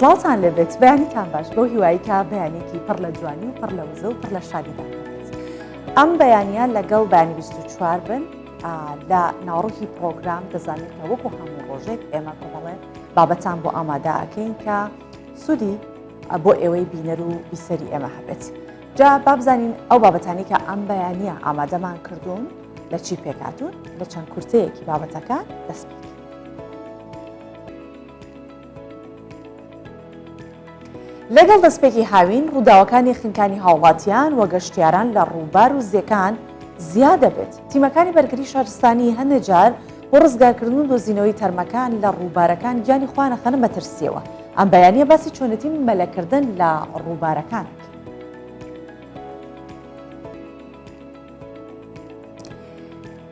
سڵاوتان لێبێت بەیانیتان باش بەو هیوایی کە بەیانێکی پڕ لە جوانی و پڕ لە وزە و پڕ لە شادیدان هەبێت ئەم بەیانە لەگەڵ بەیانی 24 بن لە ناوەڕۆکی پرۆگرام دەزانین کە وەکو هەموو ڕۆژێک ئێمە کۆمەڵێ بابەتان بۆ ئامادە ئەکەین کە سوودی بۆ ئێوەی بینەر و بیسەری ئێمە هەبێت جا با بزانین ئەو بابەتانی کە ئەم بەیانە ئامادەمان کردوون لە چی پێکاتون لە چەند کورتەیەکی بابەتەکان دەست پێ لەگەڵ دەستپێکی هاوین ڕووداوەکانی خنکانی هاوڵاتیان و گەشتیاران لە ڕووبار و زێکان زیاد دەبێت تیمەکانی بەرگری شارستانی هەندێک جار بۆ ڕزگارکردن و دۆزینەوەی تەرمەکان لە ڕووبارەکان گیانی خۆیان ئەخەنە مەترسیەوە ئەم بەیانیە باسی چۆنێتی مەلەکردن لە ڕووبارەکان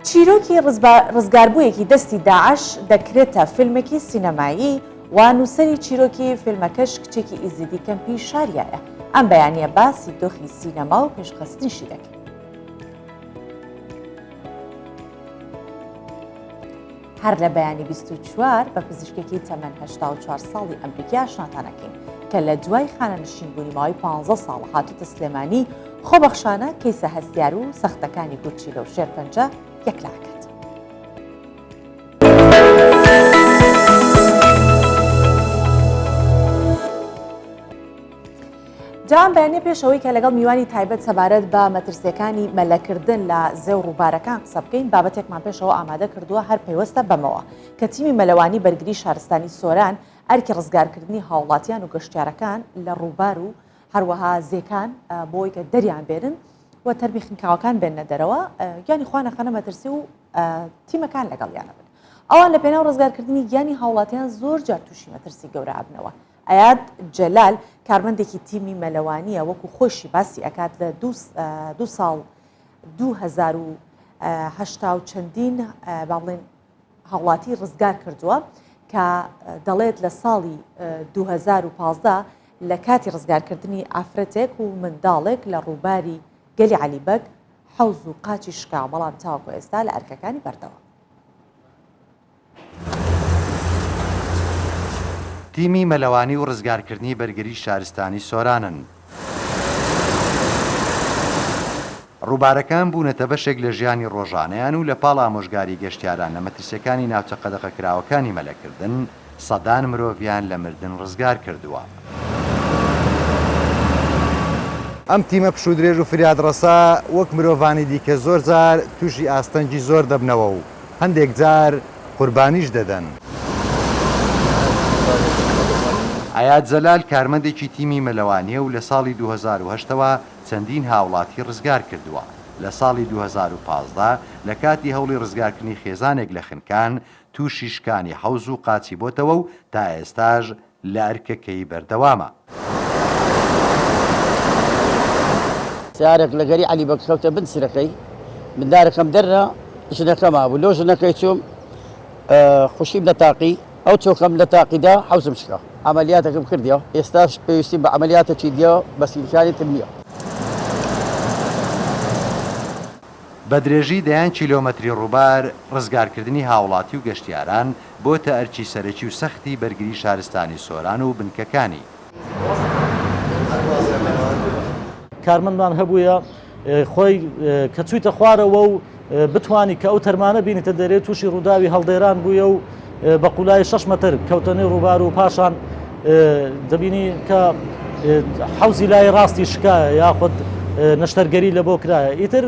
چیرۆکی ڕزگاربوویەکی دەستی داعش دەکرێتە فیلمێکی سینەمایی و نووسەری چیرۆکی فیلمەکەش کچێکی ئیزیدی کەمپی شاریایە. ئەم بەیانییە باسی دۆخی سینەما و پێشخستنیشی دەکەین. هەر لە بەیانی 24 بە پزیشکێکی تەمەن 84 ساڵی ئەمریکی ئاشناتان ئەکەین کە لە دوای خانەنشینبوونی ماوەی 15 ساڵ هاتوتە سلێمانی خۆبەخشانە کەیسە هەستیار و سەختەکانی گورچیلە و شێرپەنجە یەکلا ئەکات. جا ئەم بەیانیە پێش ئەوەی کە لەگەڵ میوانی تایبەت سەبارەت بە مەترسیەکانی مەلەکردن لە زێ و ڕووبارەکان قسە بکەین بابەتێکمان پێشەوە ئامادە کردووە هەر پەیوەستە بەمەوە کە تیمی مەلەوانی بەرگری شارستانی سۆران ئەرکی ڕزگارکردنی هاوڵاتیان و گەشتیارەکان لە ڕووبار و هەروەها زێکان بۆی کە دەریان بێنن و تەرمی خنکاوەکان بێننە دەرەوە گیانی خۆیان ئەخەنە مەترسی و تیمەکان لەگەڵیانە بن ئەوان لە پێناو ڕزگارکردنی گیانی هاوڵاتیان زۆر جار تووشی مەترسی گەورە ئەبنەوە ئەیاد جەلال کارمەندێکی تیمی مەلەوانییە وەکو خۆیشی باسی ئەکات لە دوو ساڵ 2080 و چەندین با بڵێن هاوڵاتی ڕزگار کردووە کە دەڵێت لە ساڵی 2015 لە کاتی ڕزگارکردنی ئافرەتێک و منداڵێک لە ڕووباری گەلی عەلی بەگ حەوز و قاچی شکا بەڵام تاوەکو ئێستا لە ئەرکەکانی بەردەوام. تیمی مەلەوانی و ڕزگارکردنی بەرگری شارستانی سۆرانن. ڕووبارەکان بوونەتە بەشێک لە ژیانی ڕۆژانەیان و لە پاڵ ئامۆژگاری گەشتیاران لە مەترسییەکانی ناوچە قەدەغەکراوەکانی مەلەکردن، سەدان مرۆڤیان لە مردن ڕزگار کردووە. ئەم تیمە پشوودرێژ و فریادڕەسە وەک مرۆڤانی دیکە زۆرجار تووشی ئاستەنگی زۆر دەبنەوە و هەندێک جار قوربانیش دەدەن. ئەیاد جەلال کارمەندێکی تیمی مەلەوانییە و لە ساڵی 2008 ەوە چەندین هاوڵاتی ڕزگار کردووە، لە ساڵی 2015 لە کاتی هەوڵی ڕزگارکردنی خێزانێک لە خنکان تووشی شکانی حەوز و قاچی بۆتەوە و تا ئێستاش لە ئەرکەکەی بەردەوامە. سەیارەک لە گەری عەلی بەگ کەوتە بن سرەکەی مندارەکەم دەرنا ژنەکە مابوو لۆ ژنەکەی چووم خوشیم لە تاقی ئەو چۆکەم لە تاقیدا حەوزم شکا عەمەلیاتەکەم کردیە ئێستاش پێویستیم بە عەمەلیاتەکی دیە بەس ئیمکانی تر نییە. بە درێژی دەیان کیلۆمەتری ڕووبار، ڕزگارکردنی هاوڵاتی و گەشتیاران بۆتە ئەرکی سەرەکی و سەختی بەرگری شارستانی سۆران و بنکەکانی. کارمەندمان هەبوویە خۆی کە چوویتە خوارەوە و بتانی کە ئەو تەرمانە بینیتە دەرێ تووشی ڕووداوی هەڵدێران بوویە و بە قولایی 6 مەتر کەوتە نێو ڕووبار و پاشان دەبینی کە حەوزی لای ڕاستی شکایە یاخود نەشتەرگەری لە بۆ کرایە ئیتر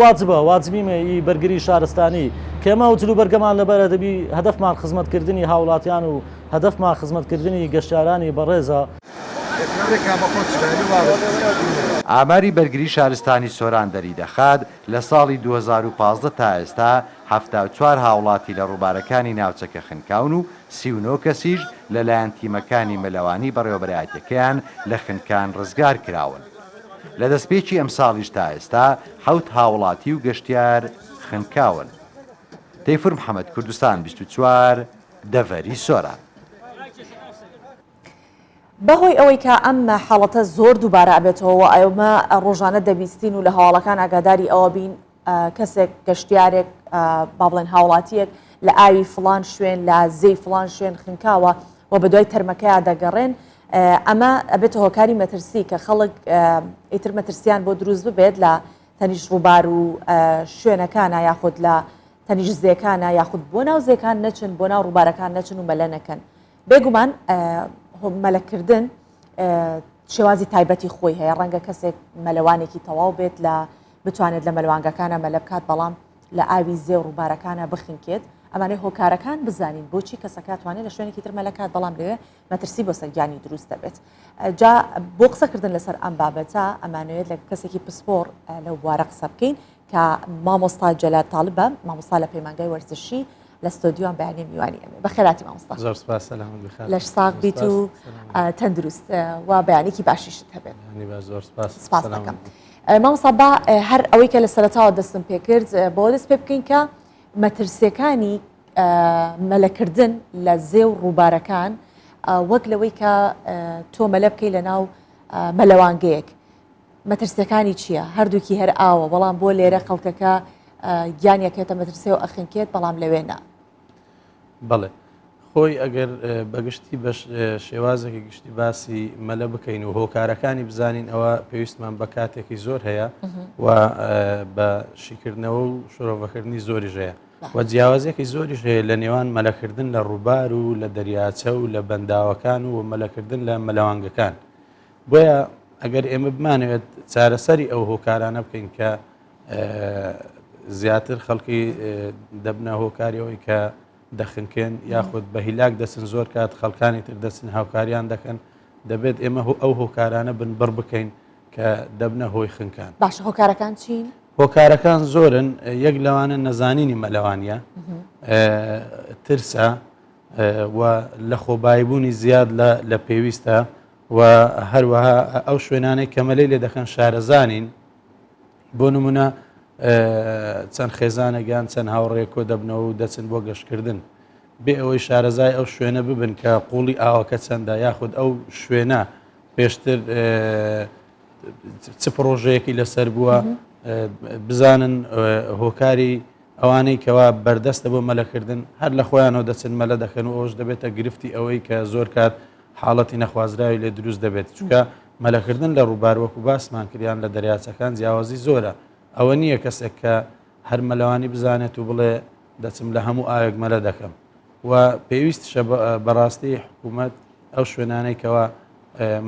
واجبە واجبیمە ئی بەرگری شارستانی کێمە و جلو بەرگەمان لەبەرە دەبی هەدەفمان خزمەتکردنی هاوڵاتیان و هەدەفمان خزمەتکردنی گەشتیارانی بەڕێزە. ئاماری بەرگری شارستانی سۆران دەریدەخات، لە ساڵی 2015 تا ئێستا 74 هاوڵاتی لە ڕووبارەکانی ناوچەکە خنکاون و 39 کەسیش لەلایەن تیمەکانی مەلەوانی بەڕێوەبەرایەتیەکەیان لە خنکان ڕزگار کراون. لە دەستپێکی ئەمساڵیش تا ئێستا حەوت هاوڵاتی و گەشتیار خنکاون. تەیفور محەمەد، کوردستان 24، دەڤەری سۆران. بەهۆی ئەوەی کە ئەم حاڵەتە زۆر دووبارە ئەبێتەوە و ئێمە ڕۆژانە دەبیستین و لە هەواڵەکان ئاگاداری ئەوە بین کەسێک گەشتیارێک با بڵێن هاوڵاتیەک لە ئاوی فڵان شوێن لە زێی فڵان شوێن خنکاوە و بەدوای تەرمەکەیا دەگەڕێن. ئەمە ئەبێتە هۆکاری مەترسی کە خەڵک ئیتر مەترسیان بۆ دروست ببێت لە تەنیشت ڕووبار و شوێنەکانە یاخود لە تەنیشت زێکانە یاخود بۆ ناو زێکان نەچن بۆ ناو ڕووبارەکان نەچن و مەلە نەکەن بێگومان مەلەکردن شێوازی تایبەتی خۆی هەیە ڕەنگە کەسێک مەلەوانێکی تەواو بێت لە بتوانێت لە مەلوانگەکانە مەلە بکات بەڵام لە ئاوی زێ و ڕووبارەکانە بخنکێت ئەمانەی هۆکارەکان بزانین بۆچی کەسەکە توانێت لە شوێنێکی تر مەلەکات بەڵام لەوێ مەترسی بۆ سەر گیانی دروست دەبێت. جا بۆ قسەکردن لەسەر ئەم بابەتە ئەمانەوێت لە کەسێکی پسپۆڕ لەو بوارە قسە بکەین کە مامۆستا جەلال تاڵبە مامۆستا لە پەیمانگای وەرزشی لە ستۆدیۆم بەیانی میوانی ئەمێ بەخێراتی مامۆستا زۆر سپاس سەلامەت بی خاتوو. لەش ساغ بیت و تەندروست و بەیانێکی باشیشت هەبێت. یانی باش زۆر سپاس. سپاس دەکەم. مامۆستا با هەر ئەوەی کە لە سەرەتاوە دەستم پێکرد بەوە دەست پێ بکەین کە مەترسیەکانی مەلەکردن لە زێ و ڕووبارەکان وەک لەوەی کە تۆ مەلە بکەی لە ناو مەلەوانگەیەک مەترسیەکانی چییە؟ هەردووکی هەر ئاوە بەڵام بۆ لێرە خەڵکەکە گیانیەکێتە مەترسێ و ئەخنکێت بەڵام لەوێ نا. بەڵێ خۆی ئەگەر بەگشتی بە شێوازێکی گشتی باسی مەلە بکەین و هۆکارەکانی بزانین ئەوە پێویستمان بە کاتێکی زۆر هەیە و بە شیکردنەوە و شرۆڤەکردنی زۆریش هەیە و جیاوازیەکی زۆریش هەیە لە نێوان مەلەکردن لە ڕووبار و لە دەریاچە و لە بەنداوەکان و مەلەکردن لە مەلەوانگەکان بۆیە ئەگەر ئێمە بمانەوێت چارەسەری ئەو هۆکارانە بکەین کە زیاتر خەڵکی دەبنە هۆکاری ئەوەی کە دەخنکێن یاخود بە هیلاک دەچن زۆر کات خەڵکانی تر دەچن هاوکاریان دەکەن دەبێت ئێمە ئەو هۆکارانە بنبڕ بکەین کە دەبنە هۆی خنکان. باشە هۆکارەکان چین؟ هۆکارەکان زۆرن یەک لەوانە نەزانینی مەلەوانیە ترسە و لە خۆبایبوونی زیاد لە پێویستە و هەروەها ئەو شوێنانەی کە مەلەی لێ دەکەن شارەزانین بۆ نمونە چەند خێزانێک یان چەند هاوڕێ کۆ دەبنەوە و دەچن بۆ گەشتکردن بێ ئەوەی شارەزای ئەو شوێنە ببن کە قوڵی ئاوەکە چەندە یاخود ئەو شوێنە پێشتر چ پڕۆژەیەکی لەسەر بووە بزانن هۆکاری ئەوانەی کەوا بەردەستە بۆ مەلەکردن هەر لە خۆیانەوە دەچن مەلە دەکەن و ئەوش دەبێتە گرفتی ئەوەی کە زۆر کات حاڵەتی نەخوازراوی لێ دروست دەبێت چونکە مەلەکردن لە ڕووبار وەکو باسمان کریان لە دەریاچەکان جیاوازی زۆرە ئەوە نییە کەسێک کە هەر مەلەوانی بزانێت و بڵێ دەچم لە هەموو ئاوێک مەلە دەکەم و پێویستشە بەڕاستی حکوومەت ئەو شوێنانەی کەوا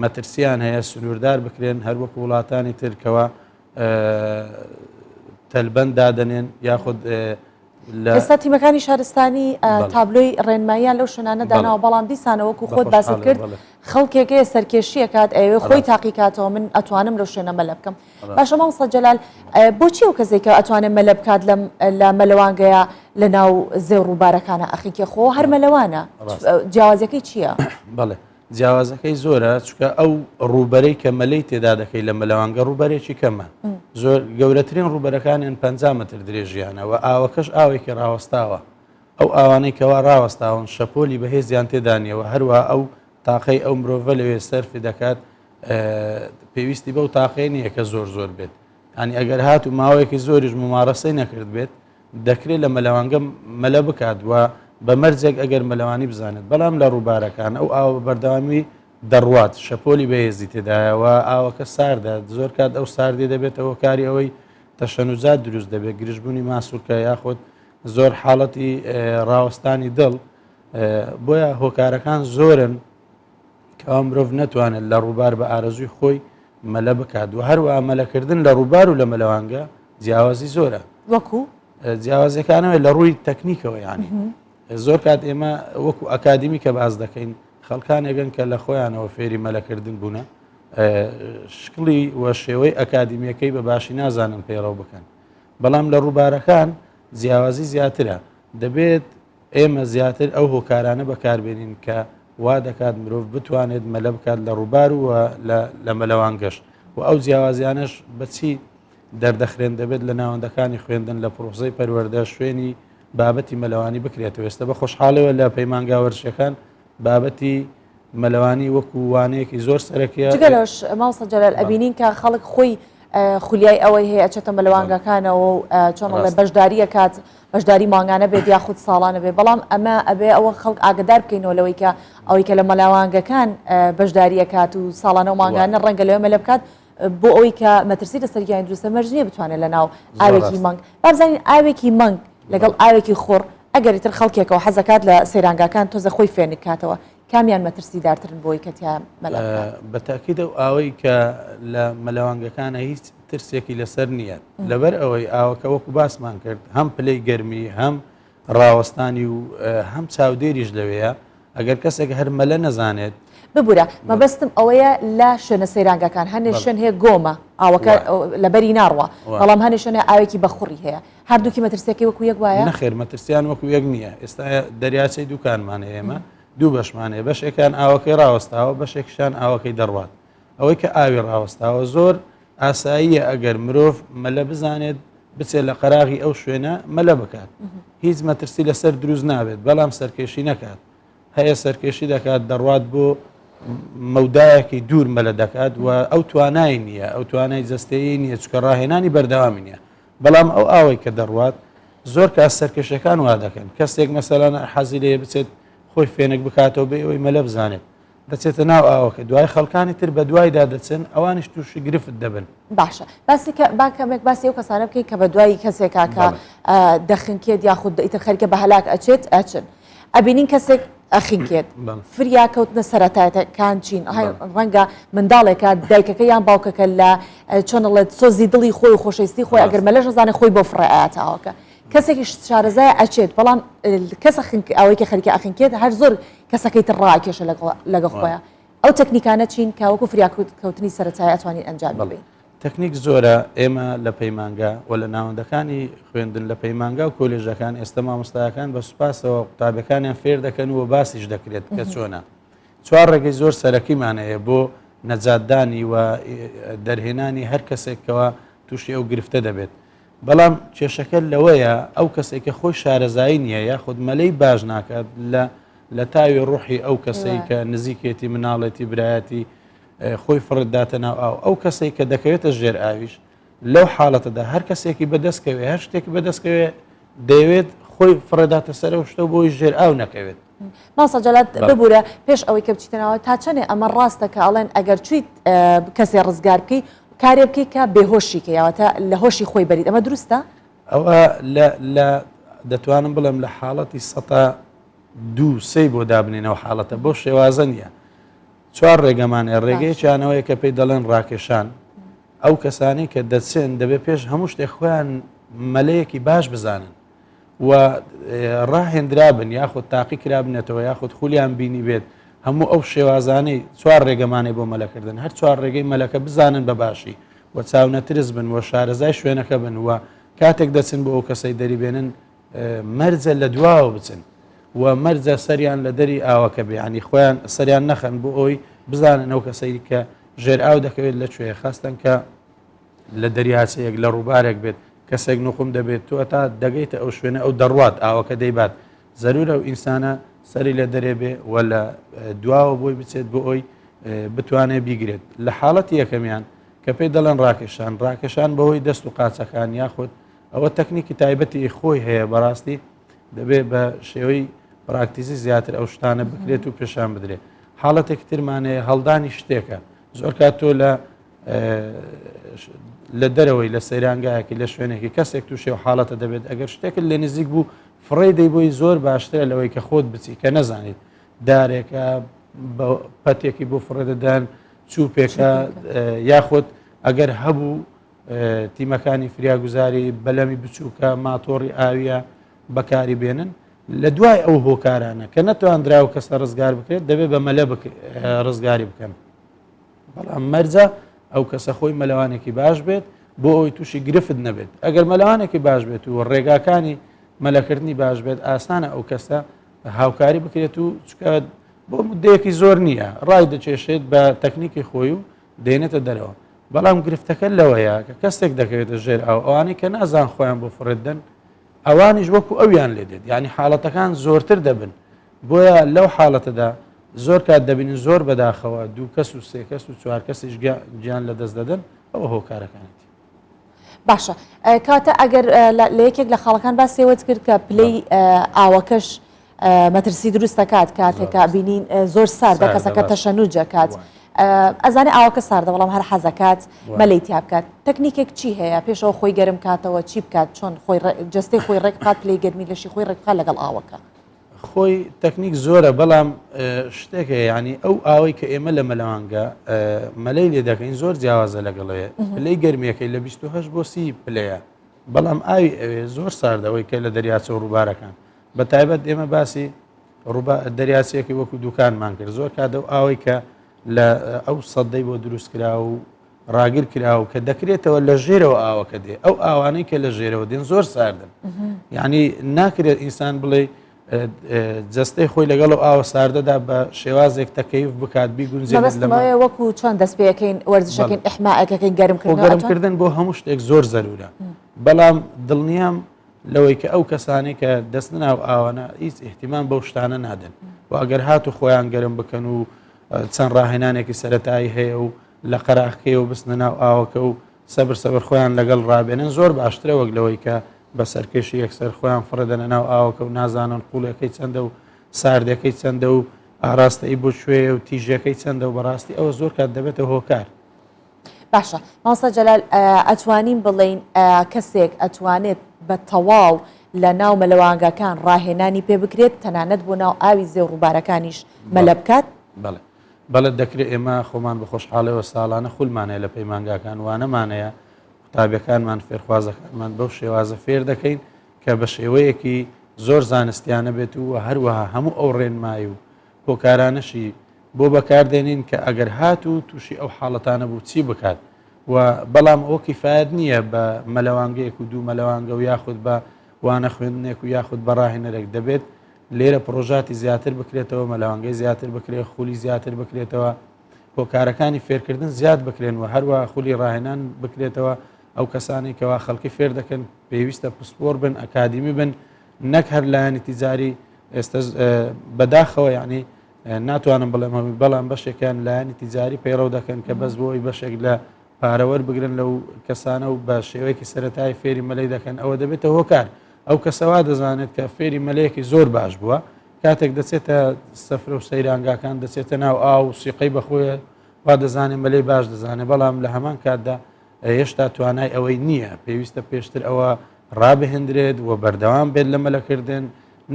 مەترسیان هەیە سنووردار بکرێن هەروەکو وڵاتانی تر کەوا تەلبەند دادەنێن یاخود ئێستا تیمەکانی شارستانی تابلۆی ڕێنماییان لەو شوێنانە داناوە بەڵام دیسانەوە وەکو خۆت باست کرد خەڵکێک هەیە سەرکێشی ئەکات ئەیەوێ خۆی تاقیکاتەوە من ئەتوانم لەو شوێنە مەلە بکەم باشە مامۆستا جەلال بۆچی ئەو کەسێک کە ئەتوانێت مەلە بکات لەم لە مەلەوانگەیە لە ناو زێ و ڕووبارەکانە ئەخینکێ خۆ هەر مەلەوانە جیاوازەکەی چییە؟ بەڵێ جیاوازەکەی زۆرە چونکە ئەو ڕووبەرەی کە مەلەی تێدا دەکەی لە مەلەوانگە ڕووبەرێکی کەمە زۆر گەورەترین ڕووبەرەکانیان 50 متر درێژیانە و ئاوەکەش ئاوێکی ڕاوەستاوە ئەو ئاوانەی کەوا ڕاوەستاون شەپۆلی بەهێزیان تێدا نییە و هەروە ئەو تاقەی ئەو مرۆڤە لەوێ سەرفی دەکات پێویستی بەو تاقەی نییە کە زۆر زۆر بێت ینی ئەگەر هات و ماوەیەکی زۆریش ممارەسەی نەکرد بێت دەکرێت لە مەلەوانگە مەلە بکات و بە مەرجێک ئەگەر مەلەوانی بزانێت، بەڵام لە ڕووبارەکان ئەو ئاوە بە بەردەوامی دەڕوات، شەپۆلی بەهێزی تێدایە و ئاوەکە ساردە، زۆر کات ئەو ساردیە دەبێتە هۆکاری ئەوەی تەشەنوجات دروست دەبێت، گرژبوونی ماسولکە یاخود زۆر حاڵەتی ڕاوەستانی دڵ، بۆیە هۆکارەکان زۆرن کەوا مرۆڤ نەتوانێت لە ڕووبار بە ئارەزووی خۆی مەلە بکات و هەروەها مەلەکردن لە ڕووبار و لە مەلەوانگە جیاوازی زۆرە. وەکو؟ جیاوازیەکانەوە لە ڕووی تەکنیکەوە یانی زۆر کات ئێمە وەکو ئەکادیمی کە باس دەکەین خەڵکانێکن کە لە خۆیانەوە فێری مەلەکردن بوونە شکڵی و شێوەی ئەکادیمیەکەی بە باشی نازانن پەیڕەو بکەن بەڵام لە ڕووبارەکان جیاوازی زیاترە دەبێت ئێمە زیاتر ئەو هۆکارانە بەکاربێنین کە وا دەکات مرۆڤ بتوانێت مەلە بکات لە ڕووبار و لە مەلەوانگەش و ئەو جیاوازیانەش بەچی دەردەخرێن دەبێت لە ناوەندەکانی خوێندن لە پرۆسەی پەروەردە شوێنی بابەتی مەلەوانی بکرێتەوە ئێستا بە خۆشحاڵەوە لە پەیمانگا وەرزشەکان بابەتی مەلەوانی وەکو وانەیەکی زۆر سەرەکیە. جگە لەوەش مامۆستا جەلال ئەبینین کە خەڵک خۆی خولیای ئەوەی هەیە ئەچێتە مەلەوانگەکانەوە و چۆن ئەڵێ بەشداری ئەکات بەشداری مانگانە بێت یاخود ساڵانە بێت بەڵام ئەمە ئەبێ ئەوە خەڵک ئاگدار بکەینەوە لەوەی کە ئەوەی کە لە مەلاوانگەکان بەشداری ئەکات و ساڵانە و مانگانە ڕەنگە لەوێ مەلە بکات بۆ ئەوەی کە مەترسی لەسەر گیانی دروستە مەرج نییە بتوانێت لە ناو ئاوێکی مەنگ بابزانین ئاوێکی مەنگ لەگەڵ ئاوێکی خۆڕ ئەگەر تر خەڵکێکەوە حەزەکات لە سەیرانگاکان تۆزە خۆی فێنک کاتەوە کامیان مەترسیدارترن بۆی کە تیا مەلە بکات؟ بە تاکید ئەو ئاوەی کە لە مەلەوانگەکانە هیچ ترسێکی لەسەر نییە لەبەر ئەوەی ئاوەکە وەکو باسمان کرد هەم پلەی گەرمی هەم ڕاوەستانی و هەم چاودێریش لەوەیە ئەگەر کەسێک هەر مەلە نەزانێت ببورە مەبەستم ئەوەیە لە شوێنە سەیرانگەکان هەنێ شوێن هەیە گۆمە ئاوەکە لەبەری ناڕوە بەڵام هەنێ شوێنە ئاوێکی بەخوڕی هەیە هەردووکی مەترسیەکەی وەکو یەک وایە؟ نەخێر مەترسیان وەکو یەک نییە ئێستا دەریاچەی دوکانمان هەیە ئێمە دوو بەشمان هەیە بەشێکیان ئاوەکەی ڕاوەستاوە بەشێکشان ئاوەکەی دەڕوات ئەوەی کە ئاوی ڕاوەستاوە زۆر ئاساییە ئەگەر مرۆڤ مەلە بزانێت بچێت لە قەراغی ئەو شوێنە مەلە بکات هیچ مەترسی لەسەر دروست نابێت بەڵام سەرکێشی نەکات هەیە سەرکێشی دەکات دەڕوات بۆ مەودایەکی دوور مەلە دەکات و ئەو توانای نییە ئەو توانای جەستەیی نییە چکە ڕاهێنانی بەردەوامی نییە بەڵام ئەو ئاوەی کە دەڕوات زۆر کات سەرکێشەکان وا دەکەن کەسێک مەسەلەن حەزی لێ بچێت خۆی فێنک بکاتەوە بێ ئەوەی مەلە بزانێت دەچێتە ناو ئاوەکە دوای خەڵکانی تر بە دوایدا دەچن ئەوانیش تووشی گرفت دەبن. باشە باسی کە با کەمێک باسی ئەو کەسانە بکەین کە بە دوای کەسێکا کە دەخنکێت یاخود ئیتر خەریکە بە هەلاک ئەچێت ئەچن ئەبینین کەسێک ئەخنکێت فریا کەوتنە سەرەتایەکان چین ڕەنگە منداڵێکە دایکەکە یان باوکەکە لە چۆن ئەڵێت سۆزی دڵی خۆی و خۆشەویستی خۆی ئەگەر مەلەش نەزانێت خۆی بۆ فڕێ ئایا تاوەکە کەسێکی شارەزای ئەچێت بەڵام کەسە ئەوەی کە خەریکە ئەخنکێت هەر زۆر کەسەکەی تر ڕاکێشە لەگەڵ خۆیان ئەو تەکنیکانە چین کە وەکو فریاکەوتنی سەرەتایی ئەتوانین ئەنجامی بەین؟ تەکنیک زۆرە، ئێمە لە پەیمانگا و لە ناوەندەکانی خوێندن لە پەیمانگا و کۆلێژەکان ئێستە مامۆستایەکان بە سوپاسەوە قوتابیەکانیان فێر دەکەن و باسیش دەکرێت کە چۆنە. چوار ڕێگەی زۆر سەرەکیمان هەیە بۆ نەجاتدانی و دەرهێنانی هەر کەسێک کەوا تووشی ئەو گرفتە دەبێت. بەڵام کێشەکە لەوەیە ئەو کەسێک کە خۆی شارەزایی نییە یاخود مەلەی باش ناکات لە لە تاوی ڕوحی ئەو کەسەی کە نزیکێتی مناڵێتی برایەتی خۆی فڕت داتە ناو ئاو ئەو کەسێک کە دەکەوێتە ژێر ئاویش لەو حاڵەتەدا هەر کەسێکی بەدەستکەوێ هەر شتێکی بەدەستکەوێ دەیەوێت خۆی فڕێداتە سەر ئەو شتە بۆی ژێر ئاو نەکەوێت. مامۆستا جەلال ببورە پێش ئەوەی کە بچیتە ناوە تا چەنێ ئەمە ڕاستە کە ئەڵێن ئەگەر چویت کەسێ ڕزگار بکەی کارێ بکەی کە بێهۆشی کەی واتە لە هۆشی خۆی بەریت ئەمە دروستە؟ ئەوە لە لە دەتوانم بڵێم لە حاڵەتی سەتا دوو سێی بۆ دابنێنەوە حاڵەتە بەو شێوازە نییە چوار ڕێگەمان هەیە ڕێگەیەکیان ئەوەیە کە پێی دەڵێن ڕاکێشان ئەو کەسانەی کە دەچن دەبێت پێش هەموو شتێک خۆیان مەلەیەکی باش بزانن و ڕاهێنرابن یاخود تاقی کرابنێتەوە یاخود خولیان بینی بێت هەموو ئەو شێوازانەی چوار ڕێگەمانەی بۆ مەلەکردن هەر چوار ڕێگەی مەلەکە بزانن بە باشی و چاونەترس بن و شارەزای شوێنەکە بن و کاتێک دەچن بۆ ئەو کەسەی دەریبێنن مەرجە لە دواوە بچن و مەرجە سەریان لە دەری ئاوەکە بێ ینی خۆیان سەریان نەخەن بۆ ئەوی بزانن ئەو کەسەی کە ژێر ئاو دەکەوێت لە کوێ خاستن کە لە دەریاچەیەک لە ڕووبارێک بێت کەسێک نوقم دەبێت تۆ تا دەگەیتە ئەو شوێنە ئەو دەڕوات ئاوەکە دەیبات زەرورە و ئینسانە سەری لە دەرێ بێ و لە دواوە بۆی بچێت بۆ ئەوی بتوانێت بیگرێت لە حاڵەتی یەکەمیان کە پێی دەڵێن ڕاکێشان ڕاکێشان بەهۆی دەست و قاچەکان یاخود ئەوە تەکنیکی تایبەتی خۆی هەیە بەڕاستی دەبێ بە شێوەی پراکتیزی زیاتر ئەو شتانە بکرێت و پێشان بدرێت حاڵەتێکی ترمانەیە هەڵدانی شتێکە زۆر کات تۆ لە لە دەرەوەی لە سەیرانگایەکی لە شوێنێکی کەسێک تووشێ و حاڵەتە دەبێت ئەگەر شتێکت لە نزیک بوو فڕێ دەی بۆی زۆر باشترە لەوەی کە خۆت بچی کە نەزانیت دارێکە پەتێکی بۆ فڕێ دەدەن چوپێکە یاخود ئەگەر هەبوو تیمەکانی فریاگوزاری بەلەمی بچووکە ماتۆڕی ئاویە بەکاری بێنن لە دوای ئەو هۆکارانە کە نەتواندرا و کەسە ڕزگار بکرێت دەبێت بە مەلە ڕزگاری بکەن بەڵام مەرجە ئەو کەسە خۆی مەلەوانێکی باش بێت بۆ ئەوی تووشی گرفت نەبێت ئەگەر مەلەوانێکی باش بێت و ڕێگاکانی مەلەکردنی باش بێت ئاسانە ئەو کەسە هاوکاری بکرێت و چکە بۆ مدەیەکی زۆر نییە ڕای دەکێشێت بە تەکنیکی خۆی و دێنێتە دەرەوە بەڵام گرفتەکە لەوەیە کە کەسێک دەکەوێتە ژێر ئاو ئەوانەی کە نازان خۆیان بۆ فڕێدەن ئەوانیش وەکو ئەویان لێ دێت یعنی حاڵەتەکان زۆرتر دەبن بۆیە لەو حاڵەتەدا زۆر کات دەبینین زۆر بەداخەوە دوو کەس و سێ کەس و چوار کەسیش گیان لە دەست دەدەن ئەوە هۆکارەکانێتی. باشە کاتە ئەگەر لە یەکێک لە خاڵەکان باسێوەت کرد کە پلەی ئاوەکەش مەترسی دروست دەکات کاتێکە بینین زۆر ساردە کەسەکە تەشەنوجەکات ئەزانێ ئاوەکە ساردە بەڵام هەر حەزەکات مەلەی تیا بکات تەکنیکێک چی هەیە پێشەوە خۆی گەرم کاتەوە چی بکات چۆن خۆی جستەی خۆی ڕێک بکات پلەی گەرمی لەشی خۆی ڕێک بکات لەگەڵ ئاوەکە؟ خۆی تەکنیک زۆرە بەڵام شتێک هەیە ینی ئەو ئاوەی کە ئێمە لە مەلەوانگە مەلەی لێ دەکەین زۆر جیاوازە لەگەڵێ پلەی گەرمیەکەی لە 28 بۆ 30 پلەیە بەڵام ئاوی ئەوێ زۆر ساردەوەی کە لە دەریاچە و ڕووبارەکان بە تایبەت ئێمە باسی ڕووبا دەریاچەیەکی وەکو دوکانمان کرد زۆر کات ئەو ئاوەی کە لە ئەو سەدەی بۆ دروست کرا و ڕاگر کرا و کە دەکرێتەوە لە ژێرەوە ئاوەکە دێ ئەو ئاوانەی کە لە ژێرەوە دێن زۆر ساردن یعنی ناکرێت ئینسان بڵێ جستەی خۆی لەگەڵ ئەو ئاوە ساردەدا بە شێوازێک تەکەیف بکات بیگونجێنێت مەبەستمەوەیە وەکو چۆن دەست پێەکەین وەرزشەکەین ئیحماەکەکەین گەرم کردن گەرمکردن بۆ هەموو شتێک زۆر زەرورە بەڵام دڵنیام لەوەی کە ئەو کەسانەی کە دەستنە ناو ئاوانە هیچ ئیهتیمام بەو شتانە نادەن و ئەگەر هاتو خۆیان گەرم بکەن و چەند ڕاهێنانێکی سەتایی هەیە و لە قەراخکەی و بستنە ناو ئاوەکە و سەبر سەبر خۆیان لەگەڵ ڕابێنن زۆر باشترە وەک لەوەی کە بە سەرکێشی یەکسەر خۆیان فڕێدەنە ناو ئاوەکە و نازانن قوڵەکەی چەندە و ساردەکەی چەندە و ئاراستەی بۆ کوێیە و تیژەکەی چەندە و بەڕاستی ئەوە زۆر کات دەبێتە هۆکار. باشە مامۆستا جەلال ئەتوانین بڵێین کەسێک ئەتوانێت بە تەواو لە ناو مەلەوانگەکان ڕاهێنانی پێ بکرێت تەنانەت بۆ ناو ئاوی زێ و ڕووبارەکانیش مەلە بکات؟ بەڵێ بەڵێ دەکرێت ئێمە خۆمان بە خۆشحاڵەوە ساڵانە خولمان هەیە لە پەیمانگاکان وانەمان هەیە قوتابیەکانمان فێرخوازەکانمان بەو شێوازە فێر دەکەین کە بە شێوەیەکی زۆر زانستیانە بێت و هەروەها هەموو ئەو ڕێنمایی و هۆکارانەشی بۆ بەکاردێنین کە ئەگەر هاتوو تووشی ئەو حاڵەتانە بوو چی بکات و بەڵام ئەوە کیفایەت نییە بە مەلەوانگەیەک و دوو مەلەوانگە و یاخود بە وانە خوێندنێک و یاخود بە ڕاهێنەرێک دەبێت لێرە پرۆژاتی زیاتر بکرێتەوە مەلەوانگەی زیاتر بکرێت خولی زیاتر بکرێتەوە هۆکارەکانی فێرکردن زیاد بکرێن و هەروە خولی ڕاهێنان بکرێتەوە ئەو کەسانی کەوا خەڵکی فێر دەکەن پێویستە پسپۆر بن ئەکادیمی بن نەک هەر لایەنی تیجاری ئێستا بەداخەوە یعنی ناتوانم بڵێم هەمووی بەڵام بەشێکیان لایەنی تیجاری پەیڕەو دەکەن کە بەس بۆی بەشێک لە پارە وەربگرن لەو کەسانە و بە شێوەیەکی سەتایی فێری مەلەی دەکەن ئەوە دەبێتە هۆکار ئەو کەسەوا دەزانێت کە فێری مەلەیەکی زۆر باش بووە کاتێک دەچێتە سەفرە و سەیرانگاکان دەچێتە ناو ئاو و سیقەی بەخۆیە وا دەزانێت مەلەی باش دەزانێت بەڵام لە هەمان کاتدا هێشتا توانای ئەوەی نییە پێویستە پێشتر ئەوە ڕابهێندرێت و بەردەوام بێت لە مەلەکردن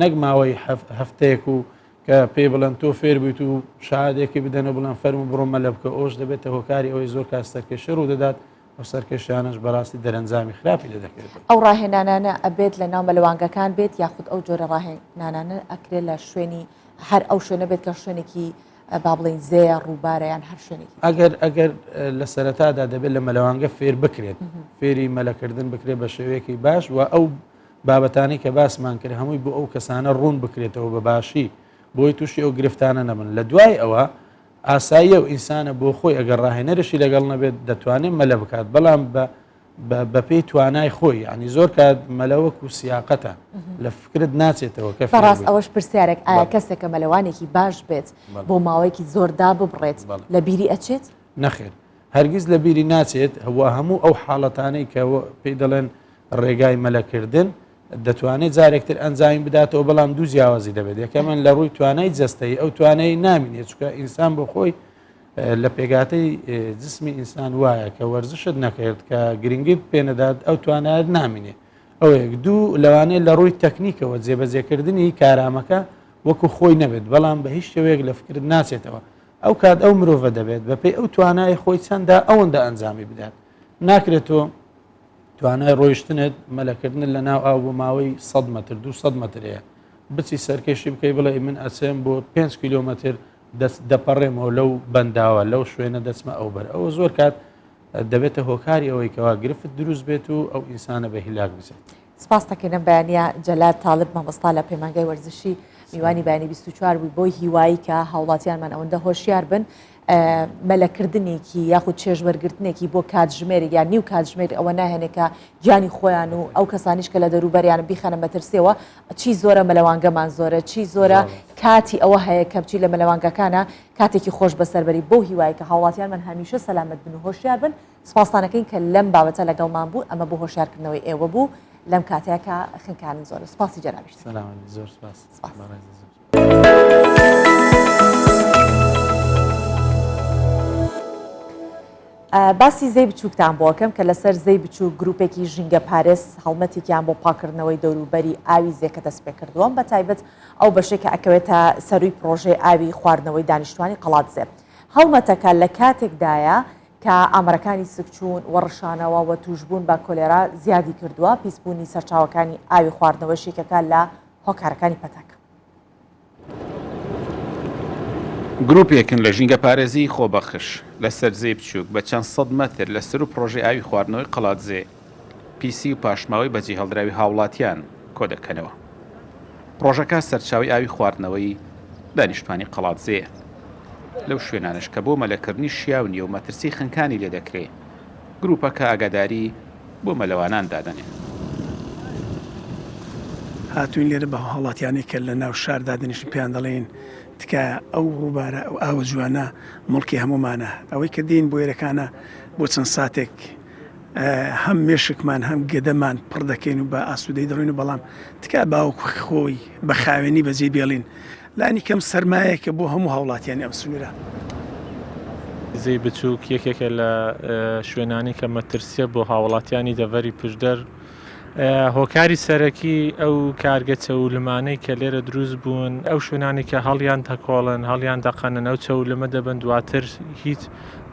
نەک ماوەی هەفتەیەک و کە پێی بڵێن تۆ فێر بوویت و شەهادێکی بدەن و بڵێن فەرموو بڕۆ مەلە بکە ئەوش دەبێتە هۆکاری ئەوەی زۆر کات سەرکێشی ڕوودەدات ئەو سەرکێشیانەش بەڕاستی دەرەنجامی خراپی لێ دەکەوێتەوە. ئەو ڕاهێنانانە ئەبێت لە ناو مەلەوانگەکان بێت یاخود ئەو جۆرە ڕاهێنانانە ئەکرێت لە شوێنی هەر ئەو شوێنە بێت کە شوێنێکی با بڵێین زێیە ڕووبارە یان هەر شوێنێکی ئەگەر ئەگەر لە سەرەتادا دەبێت لە مەلەوانگە فێر بکرێت فێری مەلەکردن بکرێت بە شێوەیەکی باش و ئەو بابەتانەی کە باسمان کرد هەمووی بۆ ئەو کەسانە ڕوون بکرێتەوە بە باشی بۆی تووشی ئەو گرفتانە نەبن لە دوای ئەوە ئاساییە و ئینسانە بۆ خۆی ئەگەر ڕاهێنەرشی لەگەڵ نەبێت دەتوانێت مەلە بکات بەڵام بە بەپێی توانای خۆی ینی زۆر کات مەلە وەکو سیاقەتە لە فکرت ناچێتەوە کە بەڕاست ئەوەش پرسیارێک ئایا کەسێکە مەلەوانێکی باش بێت بۆ ماوەیەکی زۆر داببڕێت لە بیری ئەچێت نەخێر هەرگیز لە بیری ناچێت و هەموو ئەو حاڵەتانەی کە پێی دەڵێن ڕێگای مەلەکردن دەتوانێت جارێکتر ئەنجامی بداتەوە بەڵام دوو جیاوازی دەبێت یەکەمەن لە ڕووی توانای جەستەی ئەو توانای نامینێت چکە ئینسان بۆ خۆی لە پێگاتەی جسمی ئینسان وایە کە وەرزشت نەکرد کە گرنگی پێنەدات ئەو توانایت نامینێ ئەوەیەک دوو لەوانەیە لە ڕووی تەکنیکەوە جێبەجێکردنی کارامەکە وەکو خۆی نەبێت بەڵام بە هیچ شێوەیەک لە فکرت ناچێتەوە ئەو کات ئەو مرۆڤە دەبێت بەپێی ئەو توانای خۆی چەندە ئەوەندە ئەنجامی بدات ناکرێت تۆ توانای ڕۆیشتنت مەلەکردنت لە ناو ئاو بۆ ماوەی 100 مەتر 200 مەتر هەیە بچی سەرکێشی بکەی بڵێ من ئەچێم بۆ 5 کیلۆمەتر دەست دەپەڕێمەوە لەو بەنداوە لەو شوێنە دەچمە ئەو بەر ئەوە زۆر کات دەبێتە هۆکاری ئەوەی کەوا گرفت دروست بێت و ئەو ئینسانە بە هیلاک بچێت. سپاست دەکەین ئەم بەیانیە جەلال تاڵب مامۆستا لە پەیمانگای وەرزشی میوانی بەیانی 24 بووی بۆی هیوایی کە هاوڵاتیانمان ئەوەندە هۆشیار بن. مەلەکردنێکی یاخود چێژوەرگرتنێکی بۆ کاتژمێرێک یان نیو کاتژمێر ئەوە ناهێنێ کە گیانی خۆیان و ئەو کەسانیش کە لە دەروبەریان بیخەنە مەترسیەوە چی زۆرە مەلەوانگەمان زۆرە چی زۆرە کاتی ئەوە هەیە کە بچی لە مەلەوانگەکانە کاتێکی خۆش بەسەربەری بەو هیوای کە هاوڵاتیانمان هەمیشە سەلامەت بن و هۆشیار بن سپاستانەکەین کە لەم بابەتە لەگەڵمان بوو ئەمە بۆ هۆشیارکردنەوەی ئێوە بوو لەم کاتەیە کە خنکانن زۆرە سپاسی جەنابیشتان. سەلامەت بی زۆر سپاس. سپاس. باسی زێی بچووکتان بۆ ئەکەم کە لەسەر زێی بچووک گروپێکی ژینگە پارێز هەڵمەتێکیان بۆ پاکردنەوەی دەوروبەری ئاوی زێکە دەست پێکردووە بە تایبەت ئەو بەشێک کە ئەکەوێتە سەروی پرۆژەی ئاوی خواردنەوەی دانیشتوانی قەڵادزێ هەڵمەتەکە لە کاتێکدایە کە ئامارەکانی سکچوون و ڕشانەوە و تووشبوون بە کۆلێرا زیادی کردووە، پیسبوونی سەرچاوەکانی ئاوی خواردنەوەش یەکێکە لە هۆکارەکانی پەتاکە. گروپێکن لە ژینگەپارێزیی خۆبەخش لە سەر زێی بچووک بە چەند سەد مەتر لە سەروو پڕۆژەی ئاوی خواردنەوەی قەڵادزێ پیسی و پاشماوەی بەجێهێڵدراوی هاوڵاتیان کۆدەکەنەوە. پڕۆژەکە سەرچاوەی ئاوی خواردنەوەی دانیشتوانی قەڵادزێیە. لەو شوێنانەش کە بۆ مەلەکردنی شیاو نییە و مەترسی خنکانی لێ دەکرێ، گرووپەکە ئاگاداری بۆ مەلەوانان دادەنێن. هاتووین لێرە بە هاوڵاتیانەی کە لە ناو شار دادەنیشن پێیان دەڵێین تکایە ئەو ڕووبارە ئەو ئاوە جوانە موڵکی هەموومانە ئەوەی کە دێین بۆ ئێرەکانە بۆ چەند ساتێک هەم مێشکمان هەم گەدەمان پڕ دەکەین و بە ئاسوودەی دەڕۆین و بەڵام تکایە باوەکو خۆی بە خاوێنی بەجێی بێڵین لانی کەم سەرمایەکە بۆ هەموو هاوڵاتیانی ئەم سنوورە. زێی بچووک یەکێکە لە شوێنانی کە مەترسیە بۆ هاوڵاتیانی دەڤەری پشدەر، هۆکاری سەرەکی ئەو کارگە چەولمانەی کە لێرە دروست بوون، ئەو شوێنانی کە هەڵیان دەکۆڵن، هەڵیان دەقەنن، ئەو چەولمە دەبن دواتر هیچ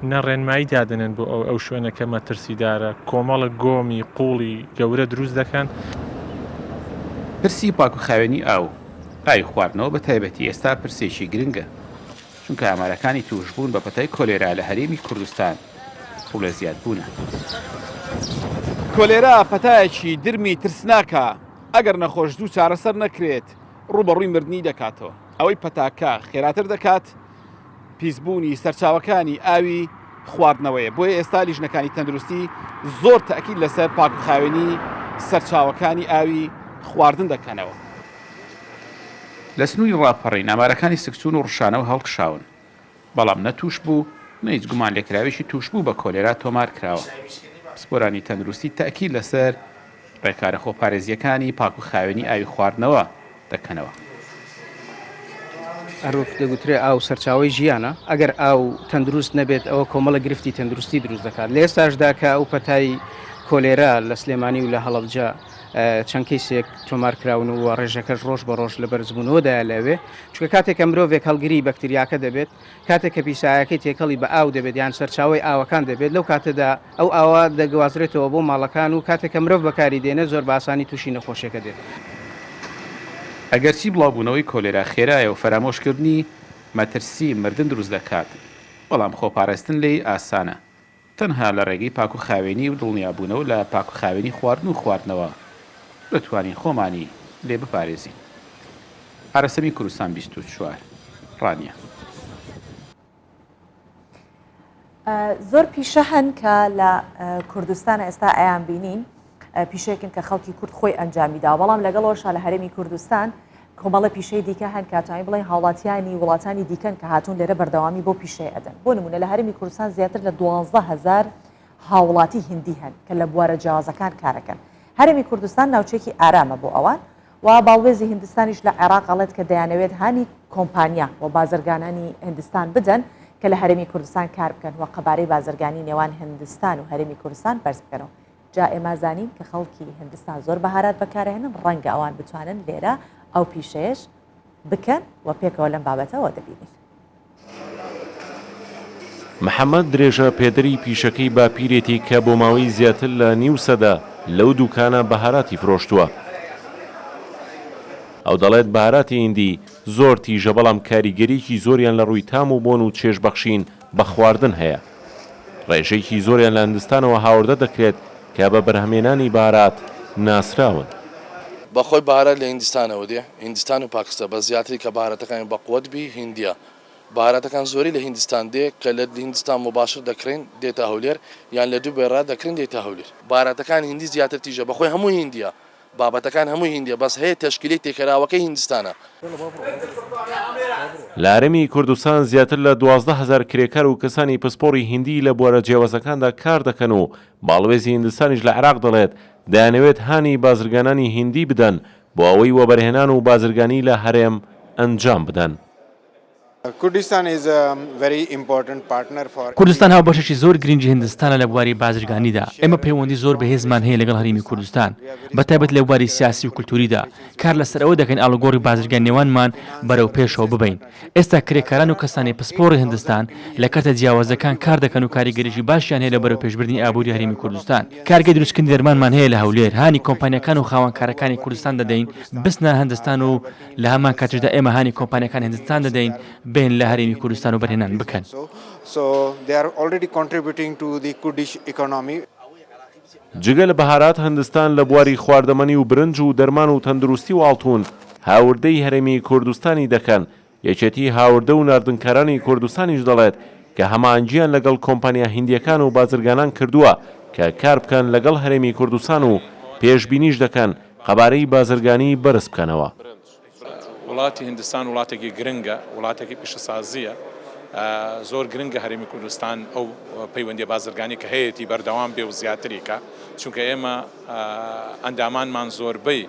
نە ڕێنمایی دادەنێن بۆ ئەو ئەو شوێنە کە مەترسیدارە، کۆمەڵک گۆمی قوڵی گەورە دروست دەکەن. پرسی پاکوخاوێنی ئاو، ئاوی خواردنەوە بە تایبەتی ئێستا پرسێکی گرنگە، چونکە ئامارەکانی تووشبوون بە پەتای کۆلێرا لە هەرێمی کوردستان ڕوو لە زیادبوونە. کۆلێرا پەتایەکی درمی ترسناکە، ئەگەر نەخۆش زوو چارەسەر نەکرێت ڕووبەڕووی مردنی دەکاتەوە، ئەوەی پەتاکە خێراتر دەکات پیسبوونی سەرچاوەکانی ئاوی خواردنەوەیە، بۆیە ئێستا لیژنەکانی تەندروستی زۆر تەئکید لەسەر پاکوخاوێنی سەرچاوەکانی ئاوی خواردن دەکەنەوە. لە سنووری ڕاپەڕین ئامارەکانی سکچوون و ڕشانەوە هەڵکشاون، بەڵام نە تووشبوو نە هیچ گومانلێکراوێکی تووشبوو بە کۆلێرا تۆمارکراوە. پسپۆرانی تەندروستی تەئکید لەسەر ڕێکارە خۆپارێزییەکانی پاکوخاوێنی ئاوی خواردنەوە دەکەنەوە. هەروەک دەگوترێ ئاو سەرچاوەی ژیانە، ئەگەر ئاو تەندروست نەبێت ئەوە کۆمەڵێک گرفتی تەندروستی دروست دەکات. لە ئێستاشدا کە ئەو پەتای کۆلێرا لە سلێمانی و لە هەڵەبجە چەند کەیسێک تۆمار کراون و ڕێژەکەش ڕۆژ بە ڕۆژ لە بەرزبوونەوەدایە لەوێ، چونکە کاتێک کە مرۆڤێک هەڵگری بەکتریاکە دەبێت، کاتێک کە پیسایەکەی تێکەڵی بە ئاو دەبێت یان سەرچاوەی ئاوەکان دەبێت، لەو کاتەدا ئەو ئاوە دەگوازرێتەوە بۆ ماڵەکان و کاتێک کە مرۆڤ بەکاری دێنێت زۆر بە ئاسانی تووشی نەخۆشیەکە دێت. ئەگەرچی بڵاوبوونەوەی کۆلێرا خێرایە و فەرامۆشکردنی مەترسی مردن دروست دەکات، بەڵام خۆپارێزتن لێی ئاسانە، تەنها لە ڕێگەی پاکوخاوێنی و دڵنیابوونەوە لە پاکوخاوێنی خواردن و خواردنەوە دەتوانین خۆمانی لێ بپارێزین. ئارەسەمی کوردستان 24، ڕانیە. زۆر پیشە هەن کە لە کوردستان ئێستا ئەیان بینین پیشێکن کە خەڵکی کورد خۆی ئەنجامی دا بەڵام لەگەڵەوەشا لە هەرێمی کوردستان کۆمەڵە پیشەی دیکە هەن کاتوانین بڵێن هاوڵاتیانی وڵاتانی دیکەن کە هاتوون لێرە بەردەوامی بۆ پیشەی ئەدەن بۆ نمونە لە هەرێمی کوردستان زیاتر لە 12هزار هاوڵاتی هندی هەن کە لە بوارە جیاوازەکان کارەکەن هەرێمی کوردستان ناوچێکی ئارامە بۆ ئەوان و باڵوێزی هندستانیش لە عێراق ئەڵێت کە دەیانەوێت هانی کۆمپانیا و بازرگانانی هندستان بدەن کە لە هەرێمی کوردستان کار بکەن و قەبارەی بازرگانی نێوان هندستان و هەرێمی کوردستان بەرز بکەنەوە. جا ئێمە زانین کە خەڵکی هندستان زۆر بەهارات بەکارەهێنن ڕەنگە ئەوان بتوانن لێرە ئەو پیشەیەش بکەن و پێکەوە لەم بابەتەوە دەبینین. محەمەد درێژە پێدەری پیشەکەی باپیرێتی کە بۆ ماوەی زیاتر لە نیو سەدە لەو دوکانە بەهاراتی فرۆشتووە. ئەو دەڵێت بەهاراتی هیندی زۆر تیژە بەڵام کاریگەرییەکی زۆریان لە ڕووی تام و بۆن و چێژبەخشین بە خواردن هەیە. ڕێژەیەکی زۆریان لە هندستانەوە هاوردە دەکرێت کە بە بەرهەمێنانی بەهارات ناسراون. بەخۆی بەهارات لە هیندستانەوە دێ، هیندستان و پاکستان، بەس زیاتری کە بەهاراتەکانی بەقوەت بی هیندیە. بەهاراتەکان زۆری لە هیندستان دێ کە لە هیندستان موباشر دەکڕین دێتە هەولێر یان لە دوبەی ڕا دەکڕین دێتە هەولێر. باراتەکان هیندی زیاتر تیژە بەخۆی هەمووی هیندیە بابەتەکان هەمووی هیندیە بەس هەیە تەشکیلەی تێکەراوەکەی هیندستانە. لە هەرێمی کوردستان زیاتر لە 12 هەزار کرێکار و کەسانی پسپۆڕی هیندی لە بوارە جیاوازەکاندا کار دەکەن و باڵوێزی هیندستانیش لە عێراق دەڵێت دەیانەوێت هانی بازرگانانی هیندی بدەن بۆ ئەوەی وەبەرهێنان و بازرگانی لە هەرێم ئەنجام بدەن. کوردستان هاوبەشێکی زۆر گرنگی هیندستانە لە بواری بازرگانیدا، ئێمە پەیوەندی زۆر بەهێزمان هەیە لەگەڵ هەرێمی کوردستان، بەتایبەت لە بواری سیاسی و کولتووریدا، کار لەسەر ئەوە دەکەین ئاڵوگۆڕی بازرگانی نێوانمان بەرەو پێشەوە ببەین. ئێستا کرێکاران و کەسانی پسپۆڕی هیندستان لە کەرتە جیاوازەکان کار دەکەن و کاریگەریی باشیان هەیە لە بەرەوپێشبردنی ئابووری هەرێمی کوردستان. کارگەی دروستکردنی دەرمانمان هەیە لە هەولێر، هانی کۆمپانیاکان و خاوەنکارەکانی کوردستان دەدەین بچنە هیندستان و لە هەمان کاتیشدا ئێمە هانی کۆمپانیاکانی هیندستان دەدەین بێن لە هەرێمی کوردستان وەبەرهێنان بکەن. جگە لە بەهارات هندستان لە بواری خواردەمەنی و برنج و دەرمان و تەندروستی و ئاڵتون هاوردەی هەرێمی کوردستانی دەکەن، یەکێتی هاوردە و ناردنکارانی کوردستانیش دەڵێت کە هەماهەنگییان لەگەڵ کۆمپانیا هیندییەکان و بازرگانان کردووە کە کاربکەن لەگەڵ هەرێمی کوردستان و پێشبینیش دەکەن قەبارەی بازرگانی بەرز بکەنەوە. وڵاتی هیندستان وڵاتێکی گرنگە، وڵاتێکی پیشەسازییە، زۆر گرنگە هەرێمی کوردستان ئەو پەیوەندیە بازرگانی کە هەیەتی بەردەوام بێ و زیاتری کا، چونکە ئێمە ئەندامانمان زۆربەی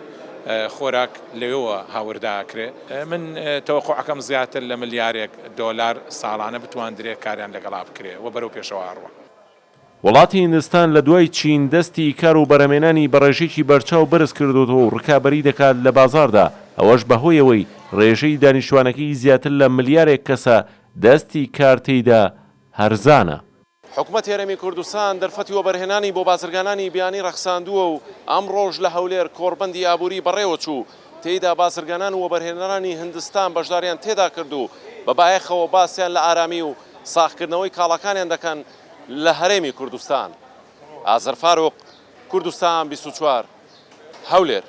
خۆراک لەوێوە هاوردە ئەکرێ. من تەوەقوعەکەم زیاتر لە ملیارێک دۆلار ساڵانە بتواندرێ کاریان لەگەڵا بکرێ و بەرەو پێشەوە ئەڕوا. وڵاتی هیندستان لە دوای چین دەستی کار و بەرهەمێنانی بە ڕێژەیەکی بەرچاو بەرز کردۆتەوە و ڕکابەری دەکات لە بازاڕدا، ئەوەش بەهۆی ئەوەی ڕێژەی دانیشتوانەکەی زیاتر لە ملیارێک کەسە دەستی کار تێیدا هەرزانە. حکومەتی هەرێمی کوردستان دەرفەتی وەبەرهێنانی بۆ بازرگانانی بیانی ڕەخساندووە و ئەمڕۆش لە هەولێر کۆڕبەندی ئابووری بەڕێوەچوو، تێیدا بازرگانان و وەبەرهێنەرانی هندستان بەشداریان تێدا کرد و بە بایەخەوە باسیان لە ئارامی و ساغکردنەوەی کاڵاکانیان دەکەن لە هەرێمی کوردستان. ئازەر فاروق، کوردستان 24، هەولێر.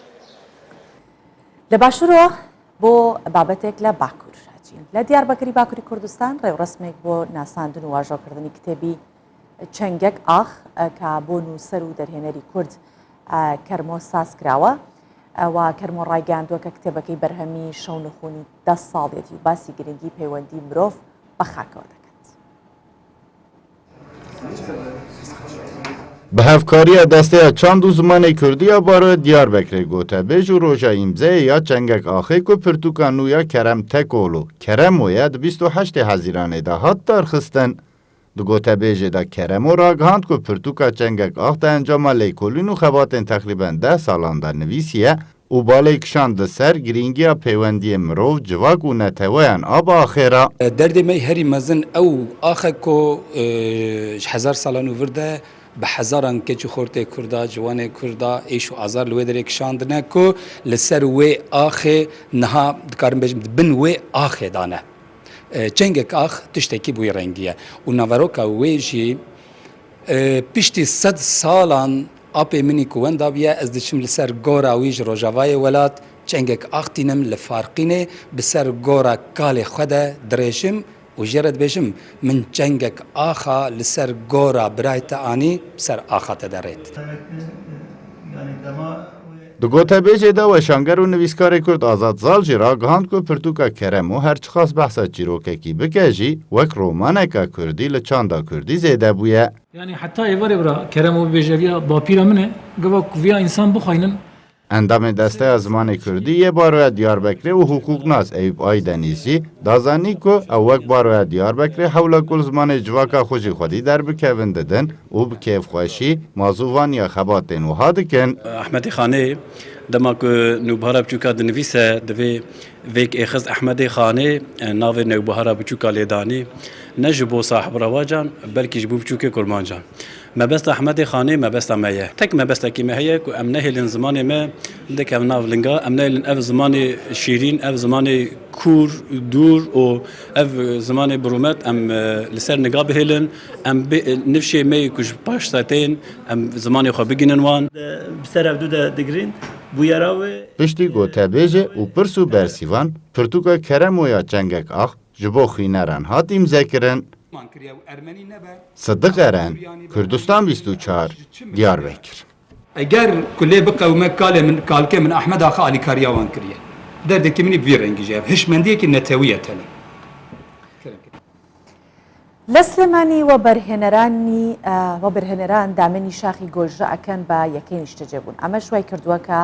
لە باشوورەوە بۆ بابەتێک لە باکوور ئەچین. لە دیاربەکری باکووری کوردستان ڕێوڕەسمێک بۆ ناساندن و واژۆکردنی کتێبی چنگەک ئاخ کە بۆ نووسەر و دەرهێنەری کورد کەرمۆ ساز کراوە و کەرمۆ ڕایگەیاندووە کە کتێبەکەی بەرهەمی شەونخونی دە ساڵیەتی و باسی گرنگی پەیوەندی مرۆڤ بە خاکەوە دەکات. Bi hevkariya Desteya Çand û Zimanê Kurdî ya Baroya Diyarbekirê gotebêj û roja îmzeyê ya Çengek Axê ku pirtûka nû ya Kerem Tekoğlu, Keremo ye di 28 Hezîranê de hat darxistin. Di gotebêjê de Keremo ragihand ku pirtûka Çengek Ax di encama lêkolîn û xebatên teqrîben deh salan de nivîsiye û balê kişand li ser girîngiya pêwendiyên mirov, civak û neteweyan a bi axê re. Derdê me herî mezin ew ax e ku ji hezar salan û vir de bi hezaran keç û xortê Kurd a, ciwanê Kurd a êş û azar li wê derê kişandine ku li ser wê axê niha dikarim bêjim di bin wê axê de ne. Çengek ax tiştekî bi wî rengî ye û naveroka wê jî Piştî sed salan apê min î ku wenda bûye, ez diçim li ser gora wî ji rojavayê welat çengek ax tînim li Farqînê bi ser gora kalê xwe de dirêjim û jê re dibêjim min çengek axa li ser gora birayê te anî bi ser axa te de rêt. Di gotebêjê de weşanger û nivîskarê Kurd Azad Zal jî ragihand ku pirtûka Keremo her çiqas behsa çîrokekî bike jî wek romaneke Kurdî li çanda Kurdî zêde bûye. Yanî heta êvarê bira Keremo bibêje ev ya bapîra min e, gava ku viya însan bixwînin. Endamê Desteya Zimanê Kurdî yê Baroya Diyarbekirê û hiqûqnas Eyûp Aydenîz jî da zanîn ku ew wek Baroya Diyarbekirê hewla ku li zimanê civaka xwe jî xwedî derbikevin didin û bi kêfxweşî mazûvaniya xebatên wiha dikin. Ehmedê Xanê dema ku Nûbihara Biçûka dinivîse divê vêk êxist Ehmedê Xanê navê Newbihara Biçûka lê danî ne ji bo sahibrewacan belkî ji bo biçûkê kurmancan. Mebesta Ehmedê Xanê mebesta me ye. Tek mebestekî me heye ku em nehêlin zimanê me dikeve nav linga, em nehêlin ev zimanê şîrîn, ev zimanê kûr, dûr û ev zimanê birûmet em li ser niga bihêlin. Em nifşê me yê ku ji paş de tên em zimanê xwe bigihînin wan. Bi ser hevdu de digirîn bûyera wê. Piştî gotebêjê û pirs û bersîvan, pirtûka Keremo ya Çengek Ax. ji bo xwîneran hat îmzekirin. Sidiq Eren, Kurdistan 24, Diyarbekir. Eger ku lê biqewime kalê min, kalkê min Ahmed Axa alîkariya wan kiriye. Derdekî min ê bi vî rengî jî hebe. Hişmendiyekî netewî ye tenê. لە سلێمانی وەبەرهێنەرانی وەبەرهێنەران دامێنی شاخی گۆیژە ئەکەن بە یەکەی نیشتەجێبوون ئەمەش وای کردووە کە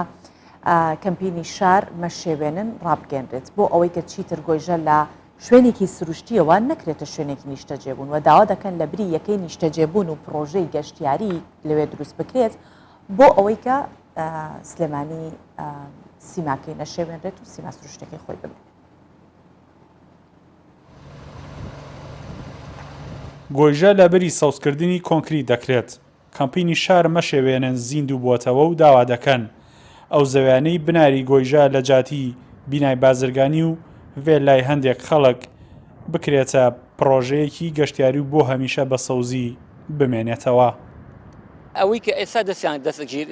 کەمپینی شار مەشێوێنن ڕابگەنرێت بۆ ئەوەی کە چیتر گۆیژە لە شوێنێکی سروشتیەوە نەکرێتە شوێنێکی نیشتەجێبوون و داوا دەکەن لە بری یەکەی نیشتەجێبوون و پڕۆژەی گەشتیاری لەوێ دروست بکرێت بۆ ئەوەی کە سلێمانی سیماکەی نەشێوێنرێت و سیما سروشتەکەی خۆی بمێنێت. گۆیژە لە بری سەوزکردنی کۆنکریت دەکرێت، کەمپینی شار مەشێوێنن زیندوو بووەتەوە و داوا دەکەن ئەو زەویانەی بناری گۆیژە لە جاتی بینای بازرگانی و ڤێلای هەندێک خەڵک بکرێتە پڕۆژەیەکی گەشتیاری و بۆ هەمیشە بە سەوزی بمێنێتەوە. ئەوەی کە ئێستا دەستیان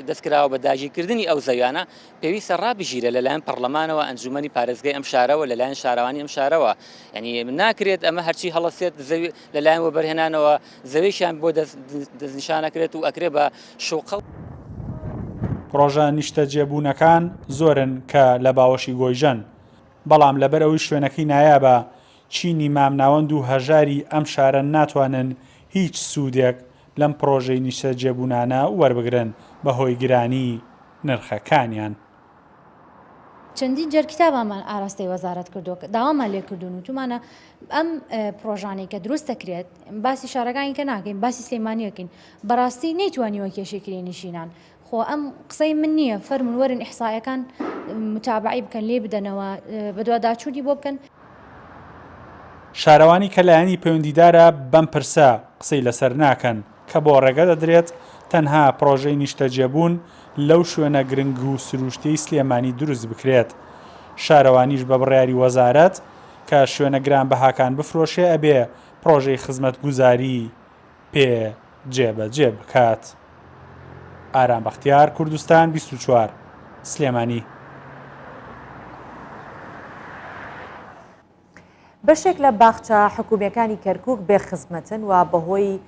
دەستکراوە بە داگیرکردنی ئەو زەویانە پێویستە ڕابگیرێت لەلایەن پەڕلەمانەوە، ئەنجومەنی پارێزگای ئەم شارەوە، لەلایەن شارەوانی ئەم شارەوە. یعنی ناکرێت ئەمە هەرچی هەڵەسێت زەوی لەلایەن وەبەرهێنانەوە زەویشیان بۆ دەستنیشان ئەکرێت و ئەکرێ بە شوقە. پڕۆژە نیشتەجێبوونەکان زۆرن کە لە باوەشی گۆیژەن، بەڵام لەبەرئەوەی شوێنەکەی نایابە، چینی مامناوەند و هەژاری ئەم شارە ناتوانن هیچ سوودێک لەم پڕۆژەی نیشتەجێبوونانە وەربگرن بەهۆی گرانی نرخەکانیان. چەندین جار کیتابامان ئاراستەی وەزارەت کردووە داوامان لێ کردوون وتومانە ئەم پرۆژانەی کە دروست دەکرێت باسی شارەکانی کە ناکەین باسی سلێمانیەکەین بەڕاستی نەیتوانیوە کێشەی کرێنشینان خۆ ئەم قسەی من نییە فەرمون وەرن ئیحسایەکان متابعی بکەن لێ بدەنەوە بەدواداچوونی بۆ بکەن. شارەوانی کە لایەنی پەیوەندیدارە بەم پرسە قسەی لەسەر ناکەن کە بۆ ڕێگە دەدرێت تەنها پڕۆژەی نیشتەجێبوون لەو شوێنە گرنگ و سروشتیەی سلێمانی دروست بکرێت شارەوانیش بە بڕیاری وەزارەت کە شوێنە گرانبەهاکان بفرۆشێ ئەبێ پڕۆژەی خزمەتگوزاری پێ جێبەجێ بکات. ئارام بەختیار، کوردستان 24، سلێمانی. بەشێک لە باخچە حکومییەکانی کەرکوک بێ خزمەتن و بەهۆی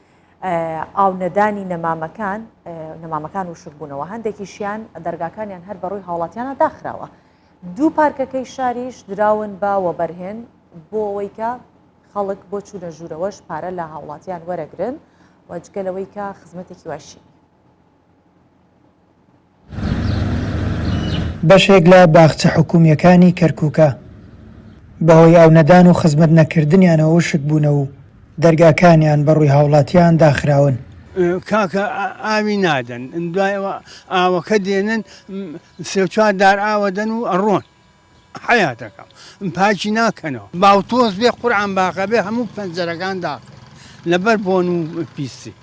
ئاو نەدانی نەمامەکان نەمامەکان وشک بوونەوە هەندێکیشیان دەرگاکانیان هەر بەڕووی هاوڵاتیانە داخراوە دوو پارکەکەی شاریش دراون بە وەبەرهێن بۆ ئەوەی کە خەڵک بۆ چوونە ژوورەوەش پارە لە هاوڵاتیان وەرەگرن و جگە لەوەی کە خزمەتێکی واشی نییە. بەشێک لە باخچە حکومییەکانی کەرکوکە بەهۆی ئاونەدان و خزمەت نەکردنیانەوە وشک بوونە و دەرگاکانیان بەڕووی هاوڵاتیان داخراون. کاکە ئاوی نادەن دوای ئەوە ئاوەکە دێنن سێ چوار دار ئاوە دەن و ئەڕۆن حەیاتەکەم پاکی ناکەنەوە باوتۆز بێ قورعان باخە بێ هەموو پەنجەرەکان داخێ لەبەر بۆن و پیسی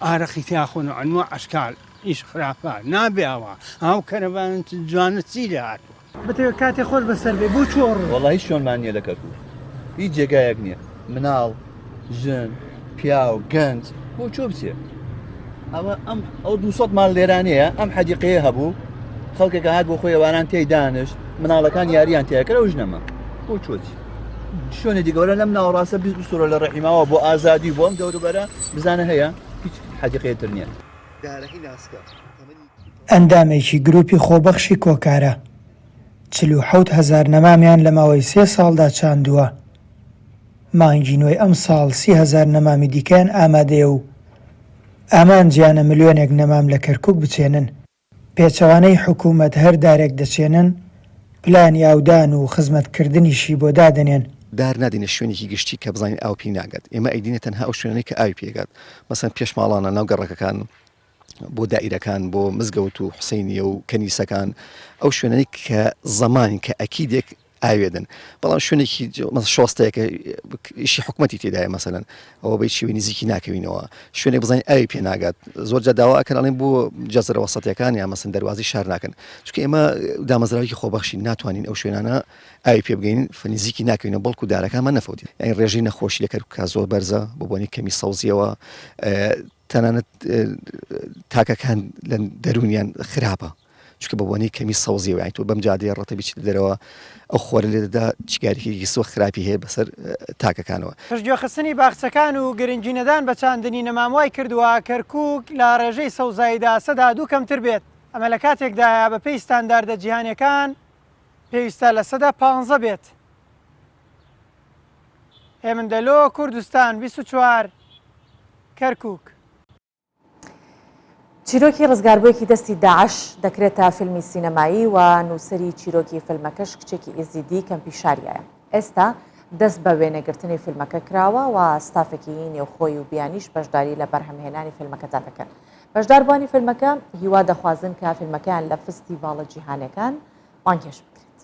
ئارەقی تیا خۆن و ئەنوا ئەشکال ئیش خراپە نابێ ئاوا ئاو کەرەبان جوانە چی لێ هاتووە. بتەوێت کاتێ خۆش بەسەر بێ بۆ کوێ ئەڕۆی؟ وەڵا هیچ شوێنمان نییە لە کەرکوک هیچ جێگایەک نییە مناڵ ژن پیاو گەنج بۆ کوێ بچێ ئەوە ئەم ئەو 200 ماڵ لێرانەیە ئەم حەدیقەیە هەبوو خەڵکێک هات بۆ خۆی ئەوانان تێی دانشت مناڵەکان یاریان تێکرد ئەو ژنەمە بۆ کوێ چی شوێنێکی گەورە لەم ناوەڕاستە 20 بسوورە لە ڕەحیماوە بۆ ئازادی بۆ ئەم دەوروبەرە بزانە هەیە هیچ حەدیقەیە تر نییە. ئەندامێکی گروپی خۆبەخشی کۆکارە، 47 هەزار نەمامیان لە ماوەی سێ ساڵدا چاندووە، مانگی نۆی ئەمساڵ 30 هەزار نەمامی دیکەیان ئامادەیە و ئامانجیانە ملیۆنێک نەمام لە کەرکوک بچێنن. پێچەوانەی حکومەت هەر دارێک دەچێنن، پلانی ئاودان و خزمەتکردنیشی بۆ دادەنێن. دار نادەینە شوێنێکی گشتی کە بزانین ئاو پێی ناگات، ئێمە ئەیدینە تەنها ئەو شوێنانەی کە ئاوی پێگات، مەسەلەن پێش ماڵانە، ناو گەڕەکەکان، بۆ دائیرەکان، بۆ مزگەوت و حوسەینیە و کەنیسەکان، ئەو شوێنانەی کە زەمانین کە ئەکیدێک ئاوێدن بەڵام شوێنێکی شۆستەیەکە ئیشی حکومەتی تێدایە مەسەلەن ئەوە بە شێوەی نزیکی ناکەوینەوە شوێنێک بزانین ئاوی پێ ناگات زۆر جا داوا ئەکەن ئەڵێن بۆ جەزرە وەسەتەکان یا مەسن دەروازی شار ناکەن چونکە ئێمە دامەزراوێکی خۆبەخشین ناتوانین ئەو شوێنانە ئاوی پێ بگەین نزیکی ناکەوینەوە بەڵکو دارەکانمان نەفەوتێت یانی ڕێژەی نەخۆشی لە کەرکوکا زۆر بەرزە بۆ بۆنی کەمی سەوزیەوە تەنانەت تاکەکان لە دەروونیان خراپە. چونکە بە بۆنەی کەمی سەوزیەوە یانی تۆ بەم جادەیە ڕەتە بیچیتە دەرەوە ئەو خۆرە لێ دەدا چ کاریگەریەکی زۆر خراپی هەیە بەسەر تاکەکانەوە. پشتگوێخستنی باخچەکان و گرنگی نەدان بە چاندنی نەمام وای کردووە کەرکووک لە ڕێژەی سەوزاییدا 2% کەمتر بێت، ئەمە لە کاتێکدایە بەپێی ستانداردە جیهانییەکان پێویستە 15% بێت. هێمن دەلۆ، کوردستان 24، کەرکووک. چیرۆکی ڕزگاربوویەکی دەستی داعش دەکرێتە فیلمی سینەمایی و نووسەری چیرۆکی فیلمەکەش کچێکی ئێزیدی کەمپی شاریایە. ئێستا دەست بە وێنەگرتنی فیلمەکە کراوە و ستافێکی نێوخۆی و بیانیش بەشداری لە بەرهەمهێنانی فیلمەکەدا دەکەن. بەشداربووانی فیلمەکە هیوا دەخوازن کە فیلمەکەیان لە فستیڤاڵە جیهانیەکان بانگهێشت بکرێت.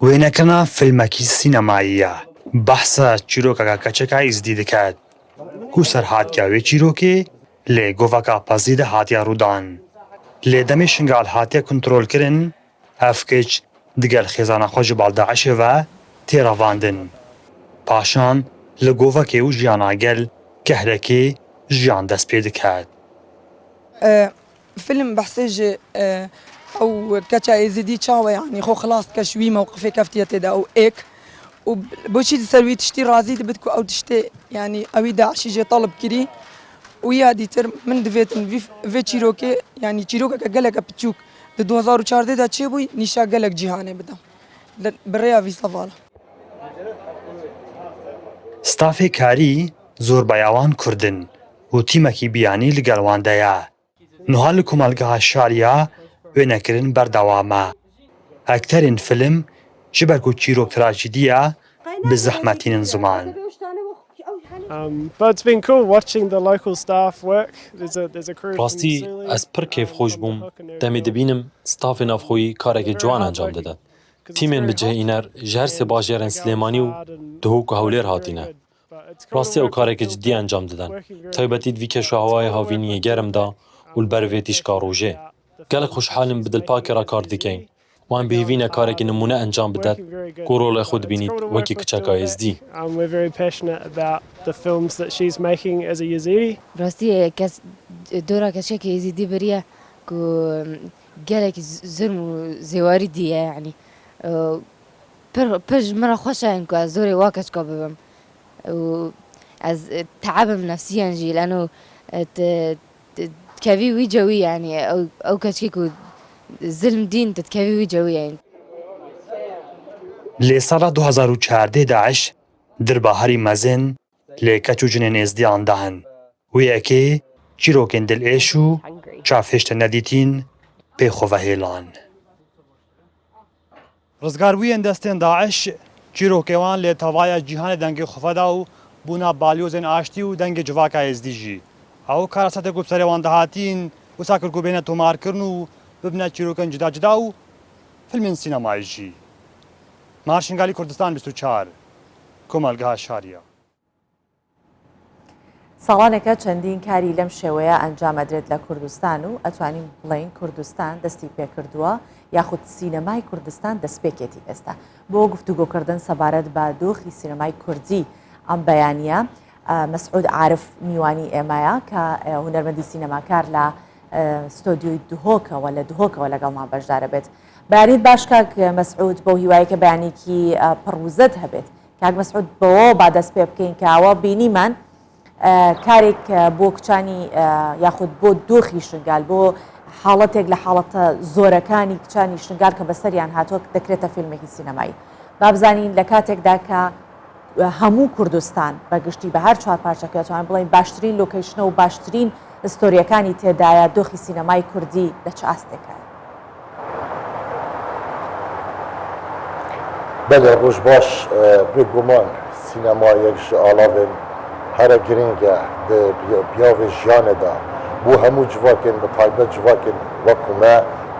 وێنەکردنا فیلمەکی سینەماییە بەحسە چیرۆکەکە کەچەکا ئیزدی دکەت کو سەرهاتیا وێ چیرۆکێ لێ گۆڤەکا پەزی دە هاتیا ڕوودان لێ دەمێ شنگال هاتیە کونترۆل کرن ئەف کچ دگەل خێزانا خwe ji بال داعشێ ڤە تێ ڕەڤاندن پاشان لە گۆڤەکێ و ژیانا گەل کەهرەکێ ژیان دەس پێ دکەت. فیلم بەحسێ ژ ئەو کەچا ئێزیدی چاوە یانی خۆ خلاص دکە ژ وی مەوقفێ کەفتیە تێدا ئەو ئێک و بۆچی سەر وی تشتی ڕازی دبت کو ئەو تشتێ یانی ئەوی داعشی ژێ تەڵب کری و یا دیتر من دڤێتن ڤی ڤێ چیرۆکێ یانی چیرۆکەکە گەلەکە پچووک د 2014 دا چێ بووی نیشا گەلەک جیهانێ بدەم لە بڕێیا ڤی سەڤاڵە. ستافێ کاری زۆربەی ئەوان کوردن و تیمەکی بیانی لگەل وان دەیە. نوها لە کۆمەڵگەها شاریا وێنەکردن بەردەوامە. ئەکتەرên فیلم ji ber ku çîrok trajîdî ye bi zehmet tînin ziman. Rastî ez pir kêfxweş bûm demê dibînim stafê navxweyî karekî ciwan encam dide. Tîmên bi cih îner ji her sê bajarên Silêmanî û Duhok û Hewlêr hatîne. Rastî ew karekî cidî encam didin, taybetî di vî keşûhewayê havîniyê germ de û li ber vê tîşka rojê. Gelek xweşhal in bi dilpakê re kar dikeyn û em bi hêvî ne karekî nimûne encam bidet ku rolê xwe dibînît wekî kiçeka êzdî. Rastî kes dora keçekê êzîdî biriye ku gelekî zilm û zêwarî dîye yanî Pir pir ji min re xweş e ku ez zorê wa keçika bibim û ez teebim nefsiyen jî leno tu dikevî wî cewî yanî ew ew keçikê ku zilm dîn tu dikevî wî cewî yanî. Lê sala 2014 daiş dirba herî mezin lê keç û jinên êzdiyan dan. Wê yekê çîrokên dilêş û çavhêşte nedîtîn pê xwe vehêlan. Rizgarbûyên destên daiş çîrokê wan lê tevaya cîhanê dengê xwe veda û bûna balyozên aştî û dengê civaka êzdî jî. Ew karesetê ku bi serê wan dihatîn wisa kir ku bêne tomarkirin û bibine çîrokên cida cida û filmên sînemayî jî. Mar Şingalî Kurdistan 24, Komelgeha Şariya. ساڵانێکە چەندین کاری لەم شێوەیە ئەنجام ئەدرێت لە کوردستان و ئەتوانین بڵێین کوردستان دەستی پێکردووە یاخود سینەمای کوردستان دەستپێکێتی ئێستا بۆ گفتوگۆکردن سەبارەت بە دۆخی سینەمای کوردی ئەم بەیانە مەسعود عارف میوانی ئێمەیە کە هونەرمەندی سینەماکار لە ستۆدیۆی دهۆکەوە لە دهۆکەوە لەگەڵمان بەشدارە بێت بەیانیت باش کاک مەسعود بەو هیوایە کە بەیانێکی پڕوزەت هەبێت کاک مەسعود بەوەوە با دەست پێ بکەین کە ئەوە بینیمان کارێک بۆ کچانی یاخود بۆ دۆخی شنگال بۆ حاڵەتێک لە حاڵەتە زۆرەکانی کچانی شنگال کە بەسەریان هاتووە دەکرێتە فیلمێکی سینەمایی با بزانین لە کاتێکدا کە هەموو کوردستان بە گشتی بە هەر چوار پارچەکە توان بڵین باشترین لۆکەیشنە و باشترین ستۆریەکانی تێدایە دۆخی سینەمای کوردی لە چ ئاستێکایە؟ بەلێ ڕۆژ باش، بێ گومان سینەما یەک ژ ئالاڤێن هەرە گرنگە د بیاڤێ ژیانێ دا بۆ هەموو جڤاکێن بە تایبەت جڤاکێن وەکو مە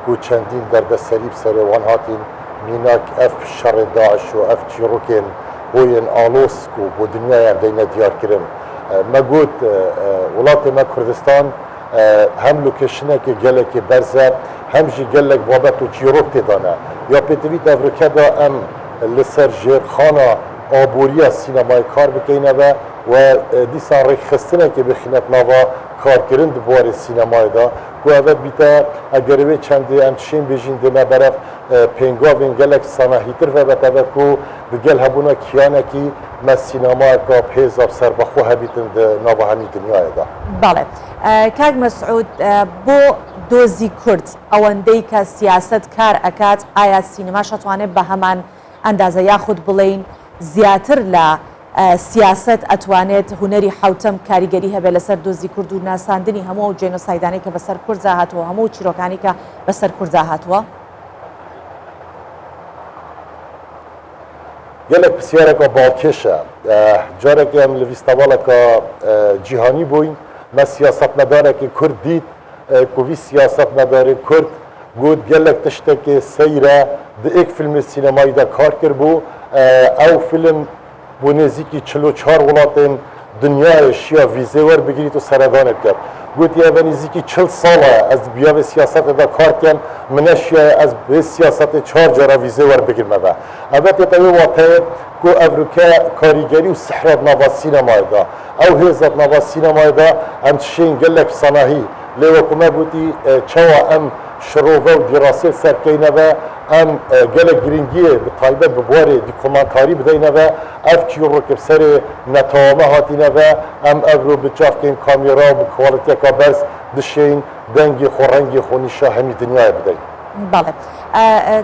کو چەندین دەردەسەری ب سەرێ وان هاتین میناک ئەف شەڕێ داعش و ئەف چیڕۆکێن هۆیێن ئاڵۆز کو بۆ دنیایان دەینە دیار کرن مە گوت وڵاتێ مە کوردستان هەم لۆکێشنێکێ گەلێکێ بەرزە هەم ژی گەلێک بابەت و چیڕۆک تێدانە یا پێتڤیت ئەڤرکەدا ئەم لە سەر ژێرخانا ئابووریە سینەمای کار بکەینەوە. و دیسان ڕێکخستنێکی بخینە ناڤا کارکردن د بوارێ سینەمایێ دا کو ئەڤە بیتە ئەگەر وێ چەندێ ئەم تشێن بێژین دێ مە بەرەڤ پێنگاڤێن گەلەک ساناهیتر ڤە بەتەڤە کو دگەل هەبوونا کیانەکی مە سینەمایەکا بهێزا سەربەخۆ هەبیتن د ناڤا هەمی دنیایێ دا. بەڵێ کاک مەسعود بۆ دۆزی کورد ئەوەندەی کە سیاسەت کار ئەکات ئایا سینەماش ئەتوانێت بە هەمان ئەندازە یاخود بڵێین زیاتر لە سیاسەت ئەتوانێت هونەری حەوتەم کاریگەری هەبێت لەسەر دۆزی کورد و ناساندنی هەموو ئەو جێنۆسایدانەی کە بەسەر کورددا هاتووە و هەموو ئەو چیرۆکانەی کە بەسەر کورددا هاتووە؟ گەلەک پرسیارەکە باڵکێشە. جارێک ئەم لە ڤیستەڤاڵەکە جیهانی بووین، مە سیاسەتمەدارێکی کورد دیت کو ڤی سیاسەتمەدارێ کورد گوت گەلەک تشتێکێ سەیرە د ئێک فیلمێ سینەماییدا کار کربوو، ئەو فیلم بۆ نێزیکی 44 وڵاتێن دنیایێ شیا ڤیزێ وەربگریت و سەردانێ بکەت. گوتی ئەڤە نزیکی 40 ساڵە ئەز د بیاڤێ سیاسەتێدا کار کەم، من نەشیایە ئەز بێ سیاسەتێ چوار جارا ڤیزێ وەربگرمەڤە. ئەڤە تێتە وێ واتەیێ کو ئەڤروکە کاریگەری و سحرە د ناڤا سینەمایێدا، ئەو هێزە د ناڤا سینەمایێدا ئەم تشێن گەلەک ساناهی لێ وەکو مە گوتی چەوا ئەم شڕۆڤە و دیڕاسێ سەر بکەینەڤە، ئەم گەلەک گرنگیێ بە تایبەت بە بوارێ دیکۆمانتاری بدەینەڤە، ئەڤ چیڕۆکێ بسەرێ نەتەوە مە هاتینەڤە، ئەم ئەڤرۆ بە چاڤکێن کامێرا و بە کواڵیتیەکا بەرز دشێین دەنگێ خۆ ڕەنگێ خۆ نیشا هەمی دنیایێ بدەین. بەڵێ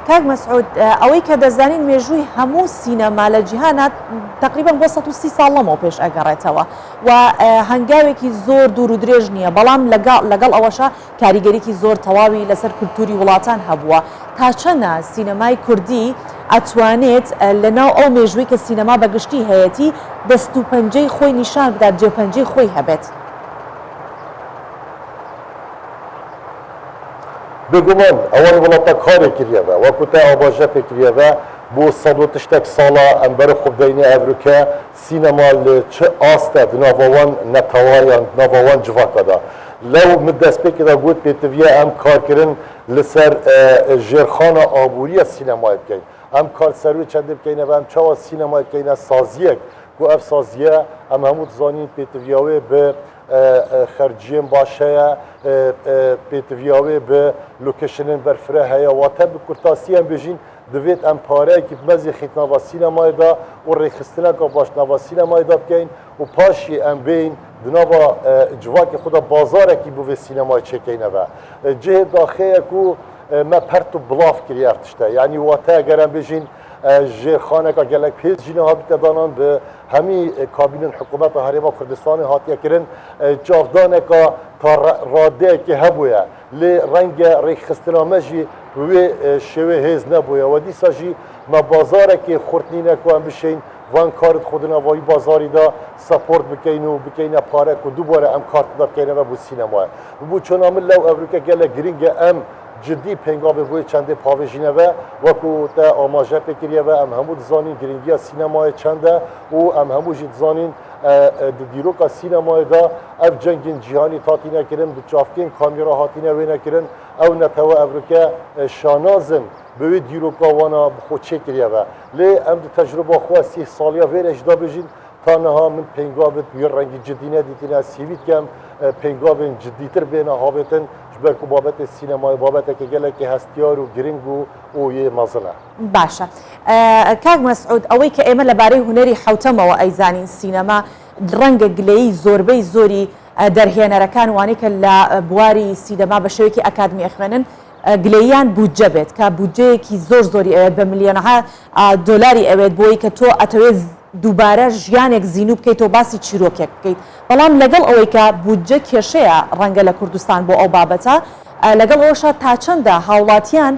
کاک مەسعود ئەوەی کە دەزانین مێژووی هەموو سینەما لە جیهانا تەقریبەن بۆ 130 ساڵ لەمەو پێش ئەگەڕێتەوە و هەنگاوێکی زۆر دوور و درێژ نییە بەڵام لەگەڵ ئەوەشا کاریگەریی زۆر تەواوی لەسەر کولتووری وڵاتان هەبووە. تا چەنە سینەمای کوردی ئەتوانێت لەناو ئەو مێژووەی کە سینەما بە گشتی هەیەتی دەست و پەنجەی خۆی نیشان بدات، جێپەنجەی خۆی هەبێت؟ بێگومان ئەوان وڵاتە کارێ کریەڤە، وەکو تە ئاماژە پێ کریەڤە بۆ سەد و تشتەک ساڵە ئەم بەرە خو بدەینێ ئەڤروکە سینەما لە چ ئاستە د ناڤا وان نەتەوە یان د ناڤا وان جڤاکا دا. لەو من دەستپێکێ دا گوت پێتڤیە ئەم کارکردن لەسەر ژێرخانا ئابووریە سینەمای بکەین. ئەم کار سەر وێ چەندێ بکەینەڤە ئەم چاوا سینەمای بکەینە سازیەک کو ئەڤ سازیە ئەم هەموو دزانین پێتڤیا وێ ب خەرجیێن باش هەیە، پێتڤیا وێ ب لۆکەیشنێن بەرفرە هەیە. واتە ب کورتاسی ئەم بێژین دڤێت ئەم پارەیەکی بمەزی خیت ناڤا سینەمای دا و ڕێکخستنەکا باش ناڤا سینەمای دا بکەین و پاشی ئەم بێین د ناڤا جڤاکی خو دا بازارەکی بۆ ڤێ سینەمای چێکەینەڤە. جهێ داخێیە کو مە پەرت و بڵاڤ کری ئەڤ تشتە. یانی واتە گەر ئەم بێژین ژێرخانەکا گەلەک پێز ژینە هاتبیتە دانان ب هەمی کابینên حکوومەتا هەرێما کوردستانێ هاتیە کرن چاڤدانەکا تا ڕادەیەکێ هەبوویە. لێ ڕەنگە ڕێکخستنا مە ژی ب وێ شێوێ هێز نەبوویە و دیسا ژی مە بازارەکێ خورت نینە کو ئەم بشێین ڤان کارت خو د ناڤا وی بازاری دا سەپۆرت بکەین و بکەینە پارە کو دووبارە ئەم کارت دا بکەینەڤە بۆ سینەمایە. ببوو چۆنا من لەو ئەڤروکە گەلەک گرنگە ئەم جدی پێنگاڤێ بۆیە چەندێ پاڤێژینەڤە وەکو تە ئاماژە پێ کریەڤە ئەم هەموو دزانین گرنگیا سینەمایێ چەندە و ئەم هەموو ژی دزانین د دیرۆکا سینەمایێ دا ئەڤ جەنگێن جیهانی تاتینە کرن ب چاڤکێن کامێرا هاتینە وێنە کرن ئەو نەتەوە ئەڤروکە شانازن ب وێ دیرۆکا وانا ب خۆ چێ کریەڤە لێ ئەم د تەجروبا خوە سیه ساڵیا ڤێرە ژ دا بژین تا نها من پێنگاڤت وی ڕەنگی جدی نەدیتینە ئەز هیڤی دکەم پێنگاڤێن جدیتر بێنە هاڤێتن ژ بەر کو بابەتێ سینەمایێ بابەتەکێ گەلەکێ هەستیار و گرنگ و و یێ مەزنە. باشە کاک مەسعود ئەوەی کە ئێمە لەبارەی هونەری حەوتەمەوە ئەیزانین سینەما ڕەنگە گلەیی زۆربەی زۆری دەرهێنەرەکان وانەی کە لە بواری سینەما بە شێوەیەکی ئەکادمی ئەخوێنن گلەییان بودجە بێت کە بودجەیەکی زۆر زۆری ئەوێت بە ملیۆنەها دۆلاری ئەوێت بۆی کە تۆ ئەتەوێت دووبارە ژیانێک زینوو بکەیتەوە باسی چیرۆکێک بکەیت بەڵام لەگەڵ ئەوەی کە بودجە کێشەیە ڕەنگە لە کوردستان بۆ ئەو بابەتە لەگەڵ ئەوەشا تا چەندە هاوڵاتیان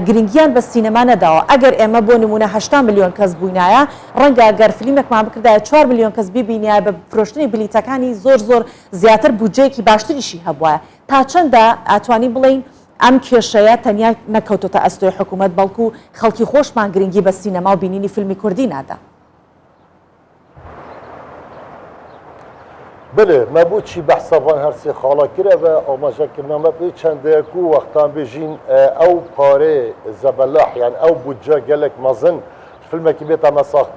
گرنگیان بە سینەما نەداوە ئەگەر ئێمە بۆ نمونە 80 ملیۆن کەس بووینایە ڕەنگە گەر فلیمێکمان بکردایە 4 ملیۆن کەس بیبینیایە بە فرۆشتنی بلیتەکانی زۆر زۆر زیاتر بودجەیەکی باشتریشی هەبوایە تا چەندە ئەتوانین بڵێین ئەم کێشەیە تەنیا نەکەوتۆتە ئەستۆی حکومەت بەڵکو خەڵکی خۆشمان گرنگی بە سینەما و بینینی فیلمی کوردی نادا؟ بەلێ، مە بۆچی بەحسا ڤان هەر سێ خاڵا کرە ڤە ئاماژە کرنا مە پێ چەندەیە کو وەختان بێژین ئەو پارەێ زەبەلاح یان ئەو بودجە گەلەک مەزن فیلمەکی بێتە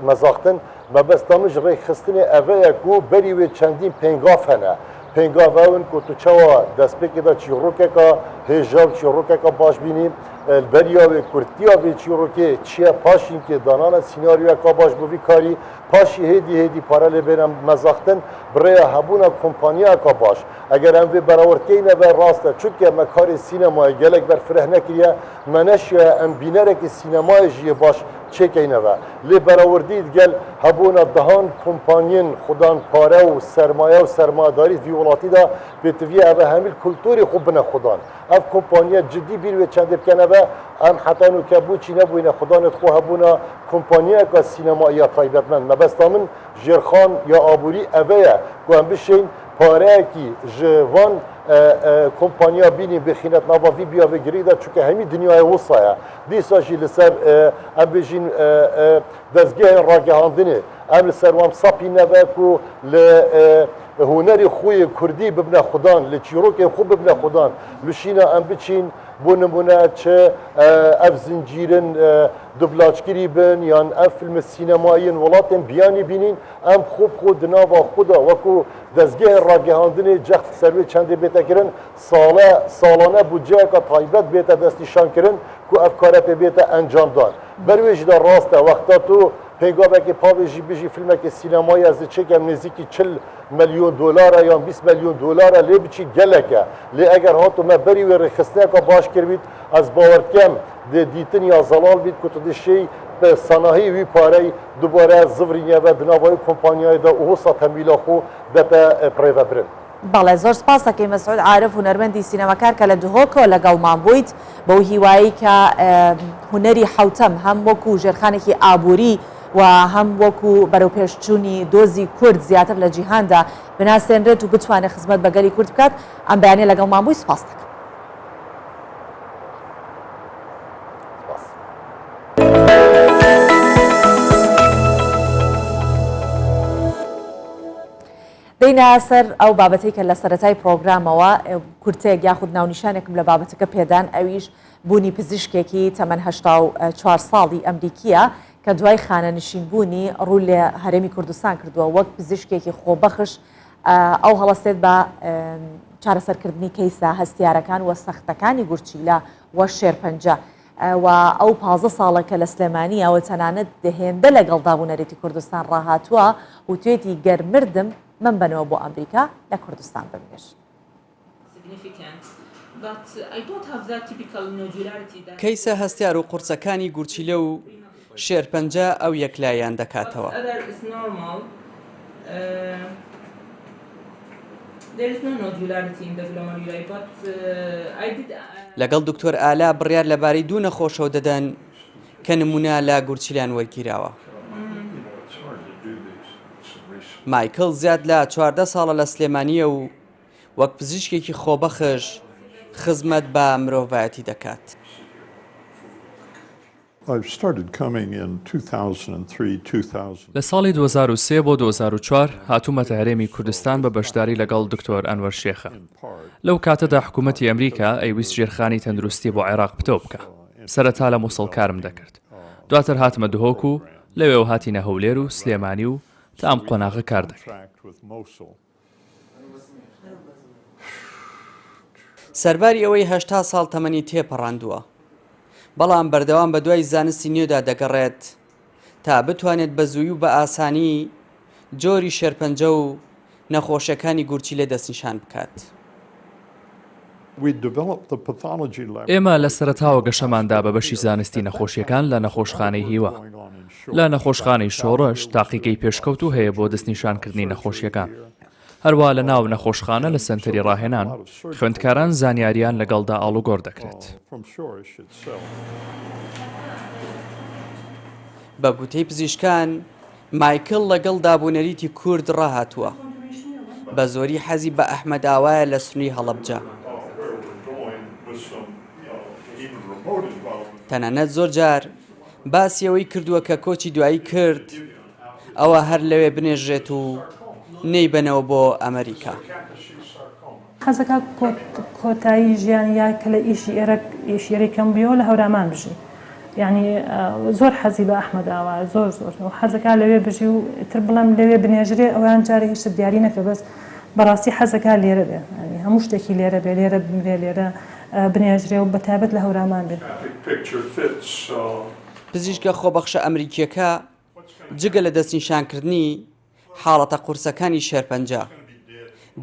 مەزاختن. Mebesta min ji rêkxistinê ev e ku berî wê çendîn pêngav hene. Pêngav ew in ku tu çawa destpêkê de çîrokeka hêja û çîrokeka baş bînî, li beriya wê kurtiya vê çîrokê çi ye, paşînkê danana sînaryoyeka baş bo vî karî, paşî hêdî hêdî pare lê bêne mezaxtin bi rêya hebûna kompanyayeka baş. Eger em vê berawird nebe rast e, çunke me karê sînemayê gelek berfireh nekiriye, me neşiyaye em bînerekî sînemayê jî yê baş çêkeyne ve. Lê berawirdî digel hebûna dehan kompanyên xwedan pare û sermaye û sermayedarî di vî welatî de pêtiviye ev e hemî li kulturê xwe bine xwedan. Ev kompaniye cidî bîr wê çendê bikene ve em heta nûke bo çî nebûyîne xwedanê di xwe hebûna kompaniyeke sînemayî ya taybetmend. Mebesta min jêrxan ya aborî eve ye ku em bişên pareyekî ji van kompaniya bînîn bixîne di nava vî biyavê girîng de çunke hemî dinyayê wisa ye. Dîsa jî li ser em bêjîn dezgehên ragihandinê em li ser wan sapî nebe ku li hunerê xwe yê kurdî bibine xwedan, li çîrokên xwe bibine xwedan. Li şîna em biçîn bo nimûne çi ev zincîrin dublaçkirî bin yan ev fîlmê sînemayî yên welatên biyanî bînîn, em xwe bi xwe di nava xwe de wekû dezgehên ragihandinê cext li ser wê çendê bête kirin, Sale salane bûdceyeke taybet bête destnîşankirin ku ev kare pê bête encamdan. Ber wê jî de rast e wexta tu pêngavekê pavê jî bijî filmekê sînemayî ez diçêkem nêzîkî 40 melyon dolar e yan 20 melyon dolar e lê biçî gelek e. Lê eger hat û me berî wê rêxistineke baş kiribît ez bawer dikem dê dîtin ya zelal bît ku tu dişêy bi sanahî wî parey dubare zivrîneve di nava wê kompanyayê de û wisa temwîla xwe dete birêvebirin. بەڵێ زۆر سپاس دەکەین مەسعود عارف هونەرمەندی سینەماکار کە لە دهۆکەوە لەگەڵمان بوویت بەو هیوایەی کە هونەری حەوتەم هەم وەکو ژێرخانێکی ئابووری و هەم وەکو بەرەوپێشچوونی دۆزی کورد زیاتر لە جیهاندا بناسێنرێت و بتوانێت خزمەت بە گەلی کورد بکات ئەم بەیانیە لەگەڵمان بووی سپاس دەکەم. دێینە سەر ئەو بابەتەی کە لە سەرەتای پرۆگرامەوە کورتەیەک یاخود ناونیشانێکم لە بابەتەکە پێدان ئەویش بوونی پزیشکێکی تەمەن 84 ساڵی ئەمریکیە کە دوای خانەنشین بوونی ڕوو لە هەرێمی کوردستان کردووە وەک پزیشکێکی خۆبەخش ئەو هەڵەستێت بە چارەسەرکردنی کەیسە هەستیارەکان و سەختەکانی گورچیلە و شێرپەنجە. و ئەو 15 ساڵە کە لە سلێمانییە و تەنانەت هێندە لەگەڵ دابونەریتی کوردستان ڕاهاتووە وتوێتی گەر مردم مەمبەنەوە بۆ ئەمریکا لە کوردستان بمنێژن. کەیسە هەستیار و قورسەکانی گورچیلە و شێرپەنجە ئەو یەکلاییان دەکاتەوە. لەگەڵ دکتۆر ئالا بڕیار لەبارەی دوو نەخۆشەوە دەدەن کە نمونە لە گورچیلیان وەرگیراوە. مایکڵ زیاد لە 14 ساڵە لە سلێمانییە و وەک پزیشکێکی خۆبەخش خزمەت بە مرۆڤایەتی دەکات. لە ساڵی 2003 بۆ 2004 هاتوومەتە هەرێمی کوردستان بە بەشداری لەگەڵ دکتۆر ئەنوەر شێخە. لەو کاتەدا حکوومەتی ئەمریکا ئەیویست ژێرخانی تەندروستی بۆ عێراق پتەو بکا. سەرەتا لە موسڵ کارم دەکرد. دواتر هاتمە دهۆک و لەوێوە هاتینە هەولێر و سلێمانی و تا ئەم قۆناغە کار دەکەین. سەرباری ئەوەی 80 ساڵ تەمەنی تێپەڕاندووە، بەڵام بەردەوام بەدوای زانستی نوێدا دەگەڕێت تا بتوانێت بە زووی و بە ئاسانی جۆری شێرپەنجە و نەخۆشیەکانی گورچیلە دەستنیشان بکات. ئێمە لە سەرەتاوە گەشەمان دا بە بەشی زانستی نەخۆشیەکان لە نەخۆشخانەی هیوا. لە نەخۆشخانەی شۆڕش تاقیگەی پێشکەوتوو هەیە بۆ دەستنیشانکردنی نەخۆشیەکان. هەروا لە ناو نەخۆشخانە لە سەنتەری ڕاهێنان، خوێندکاران زانیاریان لەگەڵدا ئاڵوگۆڕ دەکرێت. بە گوتەی پزیشکان، مایکڵ لەگەڵ دابونەریتی کورد ڕاهاتووە. بە زۆری حەزی بە ئەحمەدئاوایە لە سنووی هەڵەبجە. تەنانەت زۆر جار باسی ئەوەی کردووە کە کۆچی دوایی کرد ئەوا هەر لەوێ بنێژرێت و نەیبەنەوە بۆ ئەمەریکا. حەزەکا کۆتایی ژیانی یا کە لە ئیشی ئێرە ئیشی ئێرەی کەم بوویەوە لە هەورامان بژی. یانی زۆر حەزی بە ئەحمەد ئاوایە زۆر زۆر و حەزەکا لەوێ بژی و ئیتر بڵێم لەوێ بنێژرێ ئەویان جارێ هیچ شت دیاری نەکرێ بەس بەڕاستی حەزەکا لێرە بێ یانی هەموو شتێکی لێرە بێ لێرە بمرێ لێرە بنێژرێ و بەتایبەت لە هەورامان بێ. پزیشکە خۆبەخشە ئەمریکییەکە جگە لە دەستنیشانکردنی حاڵەتە قورسەکانی شێرپەنجە،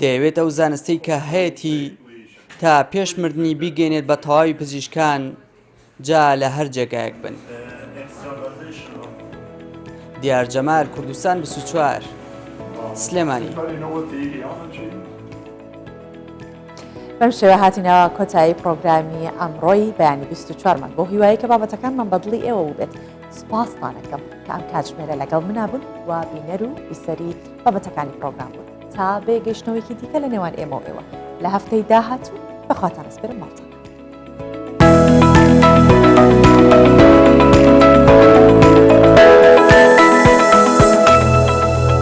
دەیەوێت ئەو زانستەی کە هەیەتی تا پێش مردنی بیگەینێت بە تەواوی پزیشکان جا لە هەر جێگایەک بن. دیار جەمال کوردستان 24 سلێمانی. بەم شێوە هاتینەوە کۆتایی پرۆگرامی ئەمڕۆی بەیانی 24 مان بۆ هیوایی کە بابەتەکانمان بەدڵی ئێوە بووبێت سپاستان ئەکەم کە ئەم کاتژمێرە لەگەڵ منا بوون و بینەر و بیسەری بابەتەکانی پرۆگرام بوون تا بێ گەیشتنەوەیکی دیکە لە نێوان ئێمە و ئێوە لە هەفتەی داهاتوو بەخواتان ئەسپێرم ماڵتان.